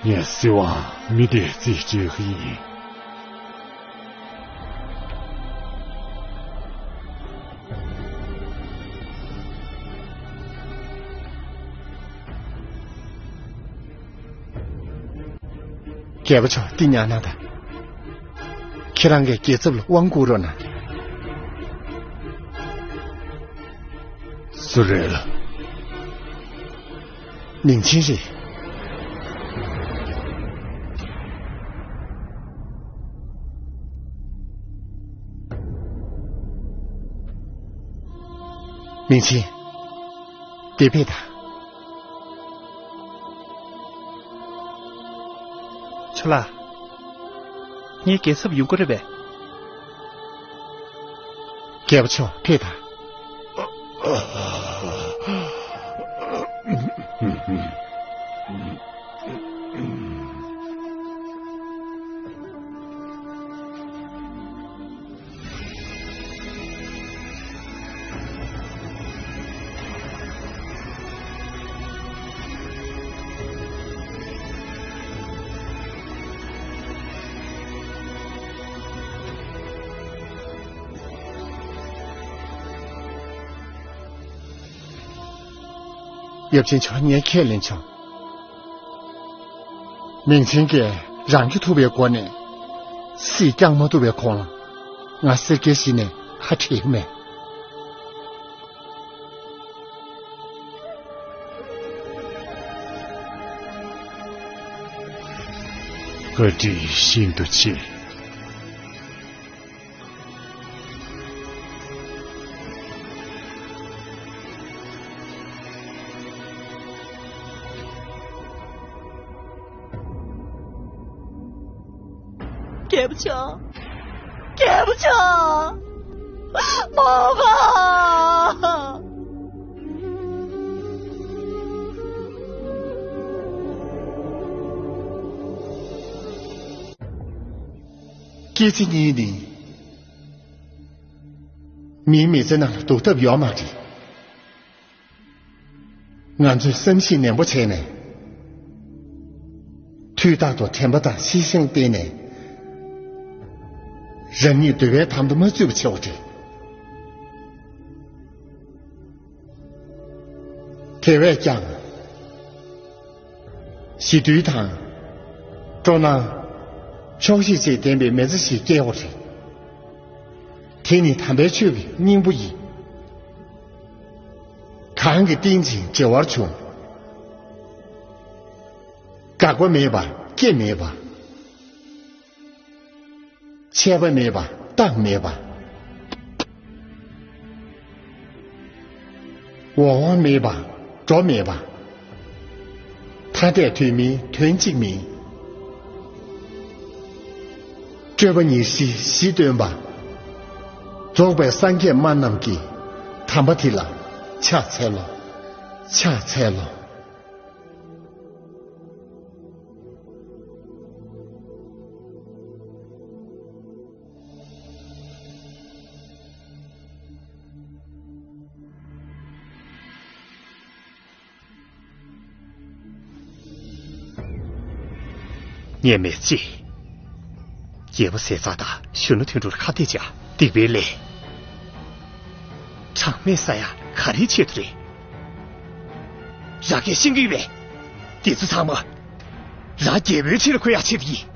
ངས་སྲིད་དབང་མི་དེར་རྩིས་སྤྲད་ཀྱི་ཡིན། རྒྱལ་པོ་མཆོག་འདི་ཉར་གནང་དང་། ཁྱེད་རང་གིས་རྒྱལ་ཚབ་ལ་དབང་བསྐུར་རོགས་གནང་། སུ་རེད་ལ། མིང་ཆེན་རེད། མིང་ཆེན། འདིར་ཕེབས་དང་། ལགས། ངའི་རྒྱལ་ཚབ་ཡོང་གི་རེད་པས། རྒྱལ་པོ་མཆོག་ཕེབས་དང་། ཡབ་ཆེན་མཆོག་ངས་ཁས་ལེན་བྱུང་། མིང་ཆེན་གྱིས་རང་གི་ཐུབ་པའི་སྒོ་ནས་སྲིད་སྐྱོང་མ་ཐུབ་པའི་གོང་ལ། ང་སེར་སྐྱའི་གཞི་ནས་ཁ་བྲལ་གྱི་མེད། བཀའ་དྲིན་ཤིན་ཏུ་ཆེ། རྒྱལ་པོ་མཆོག་རྒྱལ་པོ་མཆོག་མོ་ག་སྐྱེས་ཚེ་གཉིས་ནི། མིའི་མི་ཚེ་ནང་ལ་ལྡོག་ཐབས་ཡོད་མ་རེད། ང་ཚོས་བསམ་གཞིག་ནན་པོ་བྱས་ནས། དུས་རྟག་ཏུ་དྲན་པ་དང་ཤེས་བཞིན་བསྟེན་ནས། རང་ཉིད་འདོད་པའི་དམ་དུ་མ་ཚུད་པ་བྱེད་དགོས་རེད། དེ་བས་ཀྱང་། ཞི་དུལ་དང་། སྤྲོ་སྣང་། ཆོག་ཤེས་བཅས་ལྡན་པའི་མི་ཚེ་ཞིག་སྐྱེལ་དགོས་རེད། དེ་ནི་དམ་པའི་ཆོས་ཀྱི་སྙིང་པོ་ཡིན། གང་གིས་བསྟེན་ཅིང་བྱེ་བར་འབྱུང་། འགག་པ་མེད་པ་སྐྱེ་མེད་པ། ཆད་པ་མེད་པ་རྟག་མེད་པ། འོང་བ་མེད་པ་འགྲོ་མེད་པ། ཐ་དད་དོན་མིན་དོན་གཅིག་མིན། སྤྲོས་པ་ཉེར་ཞི་གཞི་སྟོན་པ། རྫོགས་པའི་སངས་རྒྱས་སྨྲ་རྣམས་ཀྱི། དམ་པ་དེ་ལ་ཕྱག་འཚལ་ལོ། ཕྱག་འཚལ་ལོ། ངས་མི་གཅིག་རྒྱལ་པོ་ཟས་གཙང་དང་གཞོན་ནུ་དོན་གྲུབ་ལ་ཁ་གཏད་བྱས་སྡིག་པའི་ལས། གྲངས་མེད་བསགས་ཡ་ག་རེའི་ཆེད་དུ་རེད། རང་གིས་ཤེས་ཀྱི་ཡོད་པས། དེ་ཚོ་ཚང་མ། རང་རྒྱལ་པོའི་ཆེད་ལ་བཀོལ་ཡ་ཆེད་དུ་ཡིན།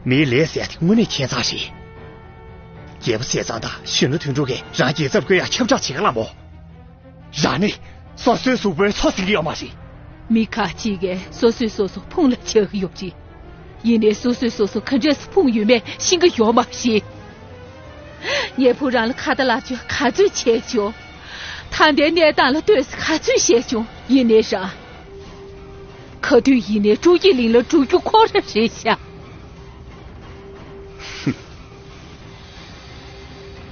མིའི་ལས་ཟེར་ཡ་དེ་དངོས་གནས་ཁྱད་མཚར་རེད། རྒྱལ་པོ་ཟས་གཙང་དང་གཞོན་ནུ་དོན་གྲུབ་ཀྱིས་རང་རྒྱལ་ཚབ་བཀོལ་ཡ་ཁྱབ་བསྒྲགས་བྱེད་ག་ལ་མོ། རང་ནི་སོ་སོའི་གཟུགས་པོའི་མཚོ་ཟིན་གྱི་ཡོད་མ་རེད། མི་ཁ་ཅིག་གིས་སོ་སོས་སོ་སོ་ཕུང་ལ་ཆགས་ཀྱི་ཡོད་ཅི། ཡིན་ནའི་སོ་སོས་སོ་སོ་ག་འདྲས་སུ་ཕུང་ཡོད་མེད་ཤེས་ཀྱི་ཡོད་མ་རེད། ངས་བུ་རང་ལ་ཁ་ཏ་ལབ་རྒྱུ་ག་ཚོད་བྱས་བྱུང་། ད་ལྟའི་གནས་སྟངས་ལ་ལྟོས་ས་ག་ཚོད་བྱས་བྱུང་། ཡིན་ནའི་རང་། ག་དུས་ཡིན་ནའི་སྤྲུལ་སྐྱེས་གླིང་ལ་འགྲོ་རྒྱུ་ཁོ་རང་རེད་ཤག་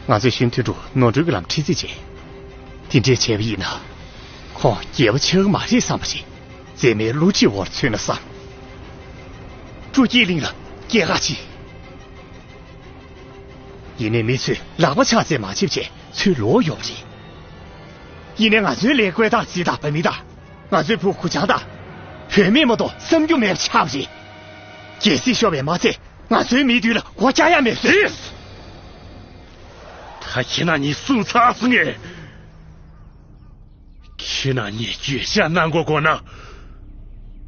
ང་ཚོས་གཞོན་དོན་གྲུབ་ནོར་འཁྲུལ་གྱི་ལམ་ཁྲིད་རྩིས་བྱས། དེ་འདྲས་བྱས་པ་ཡིན་ན། ཁོང་རྒྱལ་པོ་ཆགས་ཀྱི་མ་རེད་བསམ་པ་རེད། མཛེས་མའི་བློ་གྲོས་བོར་ཚུད་ན་བསམ། སྤྲུལ་སྐྱེས་གླིང་ལ་སྐྱེལ་ག་ཕྱིན། ཡིན་ནའི་མི་ཚོས་ལག་པ་ཕྱག་འཚལ་མ་བྱེད་བྱས་ཚུར་ལོག་ཡོང་བ་རེད། ཡིན་ནའི་ང་ཚོའི་ལས་བཀོད་སྟངས་རྩིས་དང་བ་མི་དང་། ང་ཚོའི་བུ་གུ་ཆང་དང་། བུད་མེད་མ་གཏོགས་བསམ་རྒྱུ་མེད་པ་ཆགས་པ་རེད། རྒྱལ་སྲིད་ཤོར་བས་མ་ཚད་ང་ཚོའི་མིའི་དུས་ལ་སྒོ་བཀྱག་ཡ་མེད་ཟེར། ད་ཁྱེད་རྣམ་གཉིས་སུ་ཚར་སོང་ངས། ཁྱེད་རྣམ་གཉིས་འགྱོད་བཤགས་གནང་དགོས་དགོས་ན།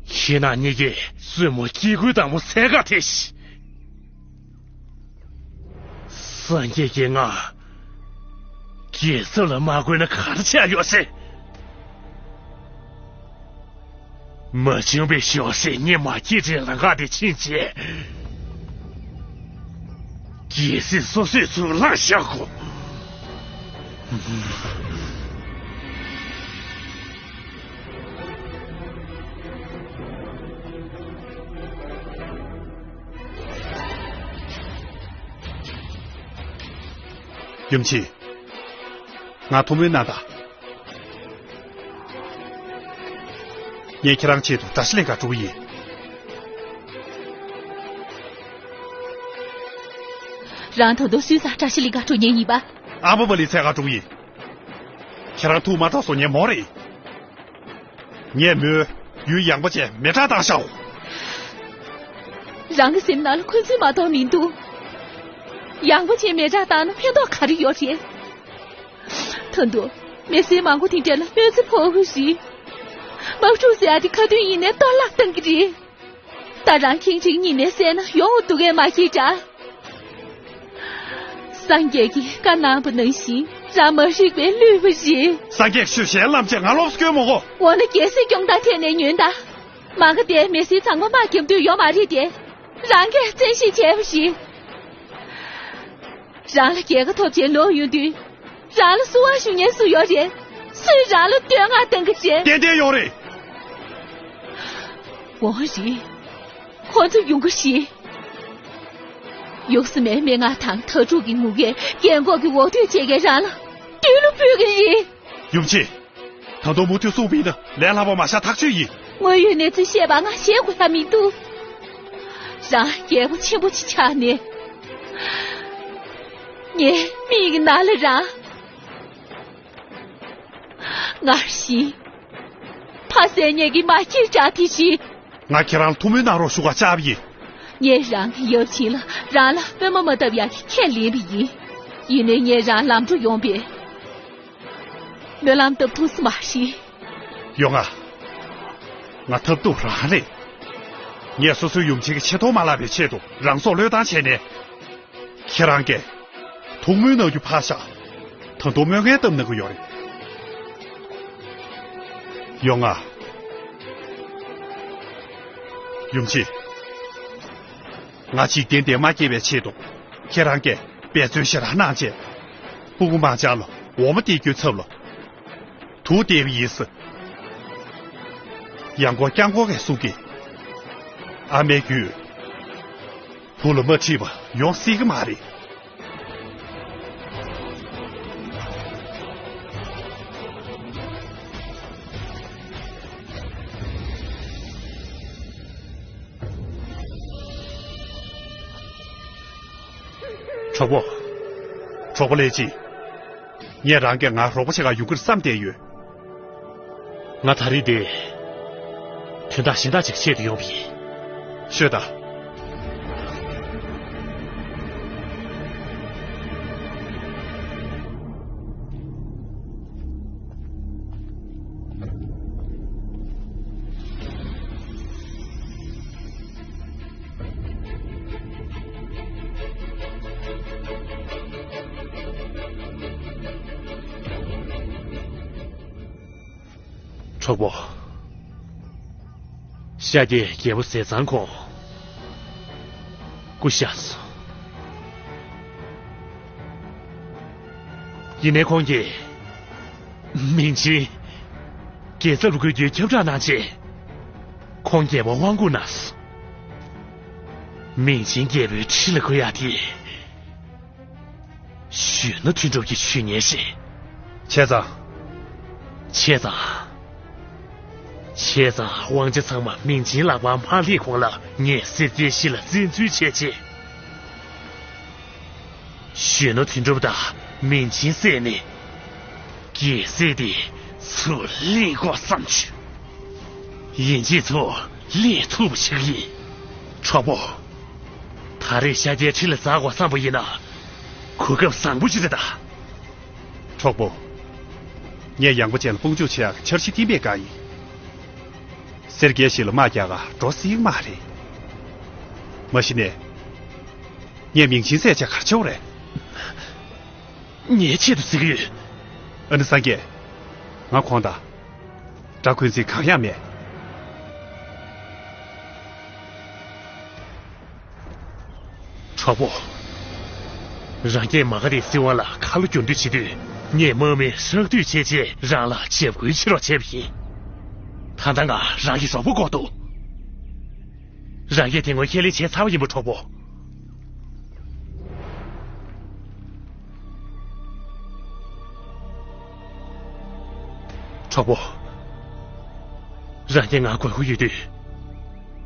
ཁྱེད་རྣམ་གཉིས་ཀྱིས་བཙུན་མོ་སྐྱེ་དགུའི་དང་པོ་ཟས་ག་དེ་ཤི། སངས་རྒྱས་ཀྱིས་ང་རྒྱལ་ཚབ་ལ་མ་བསྐོས་ན་ག་རེ་བྱས་ཡོད་ཟེར། མ་བྱུང་བའི་ཞོགས་ཟས་ཉི་མ་སྐྱེ་ཕྲེང་ལ་འགག་སྟེ་ཕྱིན་བྱས། རྒྱལ་སྲིད་སོ་སོས་ཚུར་བླངས་བཞག་གོ། ཡུམ་ཆེན། ང་ཐུགས་སྨོན་གནང་དང་། ངས་ཁྱེད་རང་ཆེད་དུ་དགྲ་ཤ་ལེན་ག་འགྲོ་གི་ཡིན། རང་ད་དུང་སུའི་རྩར་དགྲ་ཤ་ལེན་ག་འགྲོ་མཁན་ཡིན་པ། ཨ་མ་བ་ལི་འཚོལ་ག་འགྲོ་གི་ཡིན། ཁྱེད་རང་ཐུགས་མ་དྲག་སོང་ངས་མོ་རེད། ངས་མོའི་ཡུལ་ཡངས་པ་ཅན་མེ་སྲེག་བཏང་བཞག་རང་གི་སེམས་ནང་ལ་འཁོན་འཛིན་མ་གཏོགས་མི་འདུག་ཡངས་པ་ཅན་མེ་སྲེག་བཏང་ན་ཕན་ཐོགས་ག་རེ་ཡོད་རེད། ད་དུང་མི་སེར་མང་པོ་དེ་འདྲ་ལ་གནོད་འཚེ་ཕོག་གི་རེད། དམག་འཁྲུག་ཟེར་ཡ་དེ་ཁ་ཐུག་ཡིན་ནའི་གཏོར་བརླག་གཏང་གི་རེད། ད་རང་ཁེངས་དྲེགས་གཉིས་ནས་བསད་ན་ཡོང་འདུག་གས་མ་ཤེས་འདྲ། སངས་རྒྱས་ཀྱིས་བཀའ་གནང་བ་ནང་བཞིན་རང་མ་རིག་པས་བསླུས་པ་རེད། སངས་རྒྱས་ཀྱི་ཆོས་གཞན་བླམ་ཆེ་ང་ལོགས་སུ་སྐྱོན་མི་དགོས། འོ་ན་རྒྱལ་སྲིད་སྐྱོང་སྟངས་ཐད་ནས་ཉོན་དང་། མ་ག་དེ་མི་སེར་ཚང་མ་དམག་རྒྱབ་འདོད་ཡོད་མ་རེད་དེ། རང་གིས་བཙན་ཤེད་བྱས་པ་རེད། རང་ལ་རྒྱལ་ཁ་ཐོབ་བྱས་ལོག་ཡོང་དུས། རང་ལ་བསུ་བ་ཞུ་མཁན་སུ་ཡོད་རེད། སུས་རང་ལ་བསྟོད་བསྔགས་གཏང་གི་རེད། ཏན་ཏན་ཡོད་རེད། འོ་རེད། ཁོ་ཚོ་ཡོང་གི་རེད། ཡུགས་སི་མའི་སྨྲེ་སྔགས་དང་དྭ་ཕྲུག་གི་ངུ་སྐད། རྒན་གོག་གི་འོ་དོད་བཅས་ཀྱིས་རང་ལ་བསྟོད་གླུ་ཕུལ་གི་རེད། ཡུམ་ཆེན། ད་དུང་མུ་མཐུད་གསུངས་པ་ཡིན་ན་ལས་སླ་པོ་མ་བཞག་ཐག་ཆོད་ཡིན། དངོས་ཡོད་གནས་ཚུལ་བཤད་པ་ང་ཞེད་དགོས་ས་མི་འདུག་རང་རྒྱལ་པོ་ཆེན་པོ་ཅིག་ཆགས་ནས། ངའི་མིག་གི་ནང་ལ་རང་། ངར་ཞིང་། ཕ་བསད་མཁན་གྱི་མ་སྐྱེས་དགྲ་དེ་བཞིན། ང་ཁྱེད་རང་ལ་ཐུགས་སྨོན་གནང་རོགས་ཞུ་ག་བཅར་བ་ཡིན། ངས་རང་གི་ཡབ་ཆེན་ལ་རང་ལ་སྨོན་མ་མ་བཏབ་ཡག་གི་ཁས་ལེན་པ་ཡིན། ཡིན་ནའི་ངས་རང་ལམ་འགྲོ་ཡོང་བའི་སྨོན་ལམ་བཏབ་ཐུབ་ས་མ་རེད། ཡོང་ང་། ང་ཐབས་སྡུག་རང་རེད། ངས་སོ་སོའི་ཡུམ་ཆེན་གྱི་ཆེ་མཐོང་མ་བརླག་པའི་ཆེད་དུ་རང་སྲོག་བློས་བཏང་བྱས་ནས། ཁྱེད་རང་གིས་ཐུགས་སྨོན་གནང་རྒྱུ་ཕར་བཞག་ད་དུང་སྨོན་ངན་བཏབ་གནང་གི་ཡོད་རེད། ཡོང་ང་། ཡུམ་ཆེན། ང་འཇིག་རྟེན་འདིར་མ་སྐྱེས་པའི་ཆེད་དུ་ཁྱེད་རང་གིས་འབད་བརྩོན་ཞེ་དྲག་གནང་བྱས། སྤུ་གུ་མང་ཆེ་ལ་འོ་མ་སྟེར་རྒྱུའི་ཚབ་ལ། དུག་སྟེར་བ་ཡིན་ཟེར། ཡང་སྐོར་བསྐྱར་སྐོར་གྱིས་གསུང་གི། ཨ་མའི་རྒྱུད། བུ་ལ་མ་འཁྲིད་པ་ཡོང་སྲིད་ཀྱི་མ་རེད། གྲོགས་པོ། གྲོགས་པོ་ལས་ཅི། ངས་རང་གིས་ང་རོགས་པ་བྱེད་ག་ཡོང་གི་རེད་བསམ་བསྡད་ཡོད། ང་ད་རེས་འདིར་དོན་དག་གཞན་དག་ཅིག་ཆེད་དུ་ཡོང་བ་ཡིན། ཤོད་དང་། གྲོགས་པོ། ཤཱཀྱའི་རྒྱལ་པོ་ཟས་གཙང་ཁོང་སྐུ་གཤེགས་སོང་། ཡིན་ནའི་ཁོང་གིས་མིང་ཆེན་རྒྱལ་ཚབ་ལ་འགོད་རྒྱུའི་ཁྱབ་བསྒྲགས་གནང་རྗེས། ཁོང་རྒྱལ་པོར་དབང་བསྐུར་གནང་སོང་། མིང་ཆེན་རྒྱལ་པོའི་ཁྲི་ལ་འགོད་ཡག་དེ། གཞོན་ནུ་དོན་གྲུབ་ཀྱིས་ཞུས་མཁན་རེད། བྱས་ཙང་། བྱས་ཙང་། བྱས་ཙང་དབང་ཆ་ཚང་མ་མིང་ཆེན་ལག་པར་མ་སླེབས་གོང་ལ་ངས་སེར་སྐྱའི་གཞིས་ལ་བཙན་འཛུལ་བྱས་རྗེས། གཞོན་ནུ་དོན་གྲུབ་དང་མིང་ཆེན་བསད་ནས། རྒྱལ་སྲིད་དེ་ཚུར་ལེན་དགོས་བསམ་བྱུང་། ཡིན་གཅིག་ཚུར་ལེན་ཐུབ་པ་ཞིག་ཡིན། གྲོགས་པོ། ད་རེས་ཤཱཀྱའི་ཁྲི་ལ་འཛེག་དགོས་བསམ་པ་ཡིན་ན། གོ་སྐབས་བཟང་པོ་ཞིག་རེད་ད། གྲོགས་པོ། ངས་ཡངས་པ་ཅན་ལ་དཔུང་འཇུག་བྱེད་ཡག་འཆར་གཞི་བཏིང་པའི་བཀའ་ཡིན། སེར་སྐྱའི་གཞིས་ལ་དམག་རྒྱག་ག་འགྲོ་སྲིད་མ་རེད། མ་གཞི་ནས། ངས་མིང་ཆེན་བསད་བྱས་ག་རེ་བྱེད་དགོས་རེད། ངའི་ཆེད་དུ་བརྩི་གི་ཡོད། ཨ་ནི་སངས་རྒྱས། ང་ཁོང་དང་། དགྲ་འཁོན་འཛིན་གང་ཡང་མེད། གྲོགས་པོ། རང་རྒྱལ་མ་ག་དྷའི་སྲིད་དབང་ལ་ཁ་ལོ་བསྒྱུར་འདོད་བྱེད་དུས། ངས་དམག་མི་ཧྲག་བསྡུས་བྱས་རྗེས་རང་ལ་འཇབ་རྒོལ་བྱེད་རོགས་བྱས་པ་ཡིན། ད་ལྟ་ང་རང་གི་རོགས་པ་དགོས་འདུག་རང་གིས་དེ་སྔོན་ཁས་ལེན་བྱས་ཚར་བ་ཡིན་པ། གྲོགས་པོ། གྲོགས་པོ། རང་གིས་ང་དགོས་མཁོ་ཡོད་དུས།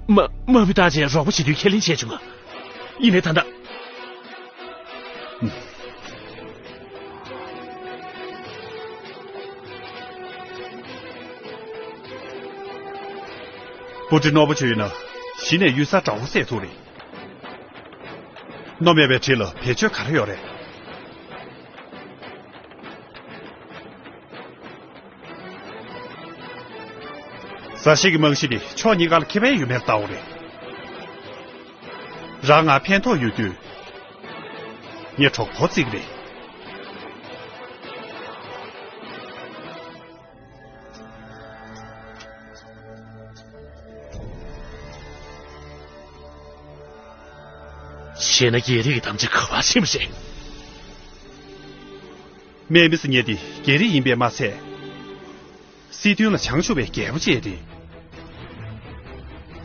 མ་དམར་པོའི་རྟགས་ཅན་རོགས་པ་བྱེད་དུས་ཁས་ལེན་བྱས་བྱུང་ང་། ཡིན་ནའི་ད་ལྟ། སྤུ་གྲི་རྣོ་པོ་ཅིག་ཡོད་ན་གཞི་ནས་གཡུལ་ས་འདྲ་བོ་བསད་ཐུབ་རེད། རྣོ་མེད་པའི་གྲི་ལ་བེད་སྤྱོད་ག་རེ་ཡོད་རེད། ཟ་ཤེས་ཀྱི་རྨང་གཞི་དེ་ཕྱོགས་གཉིས་ཀ་ལ་ཁེ་ཕན་ཡོད་མེད་ལྟ་བུ་རེད། རང་ང་ཕན་ཐོགས་ཡོད་དུས། ངས་གྲོགས་པོ་བརྩི་གི་རེད། བྱས་ན་རྒྱལ་རིགས་ཀྱི་དམ་བཅའ་ག་པར་ཕྱིན་པ་རེད། དམག་མི་ཟེར་མཁན་དེ་རྒྱལ་རིགས་ཡིན་པས་མ་ཚད། སྲིད་དོན་ལ་བྱང་ཆུབ་པའི་རྒྱལ་པོ་བཅས་རེད།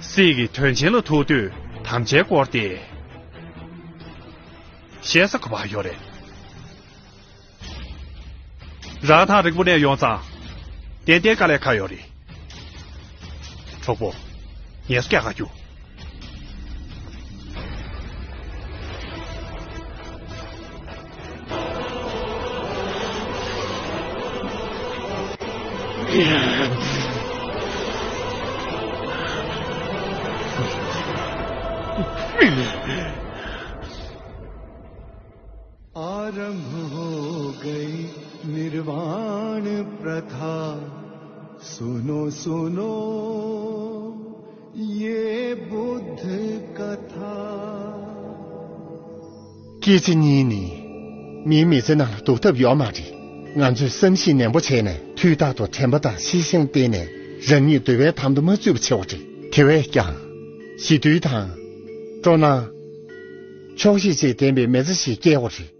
སྲིད་ཀྱི་དོན་ཆེན་ལ་ཐུག་དུས་དམ་བཅའི་སྐོར་དེ། བཤད་ས་ག་པར་ཡོད་རེད། རང་ཐག་རིང་པོ་ནས་ཡོང་ཙང་། ཏན་ཏན་དཀའ་ལས་ཁག་ཡོད་རེད། གྲོགས་པོ། ངལ་གསོ་རྒྱག་ག་རྒྱུགས། आरंभ हो गई निर्वाण प्रथा। सुनो सुनो ये बुद्ध कथा। སྐྱེས་ཚེ་གཉིས་ནི་མིའི་མི་ཚེ་ནང་ལ་ལྡོག་ཐབས་ཡོད་མ་རེད། ང་ཚོས་བསམ་གཞིག་ནན་པོ་བྱས་ནས་དུས་རྟག་ཏུ་དྲན་པ་དང་ཤེས་བཞིན་བསྟེན་ནས་རང་ཉིད་འདོད་པའི་དམ་དུ་མ་ཚུད་པ་བྱེད་དགོས་རེད། དེ་བས་ཀྱང་། ཞི་དུལ་དང་། སྤྲོ་སྣང་། ཆོག་ཤེས་བཅས་ལྡན་པའི་མི་ཚེ་ཞིག་སྐྱེལ་དགོས་རེད།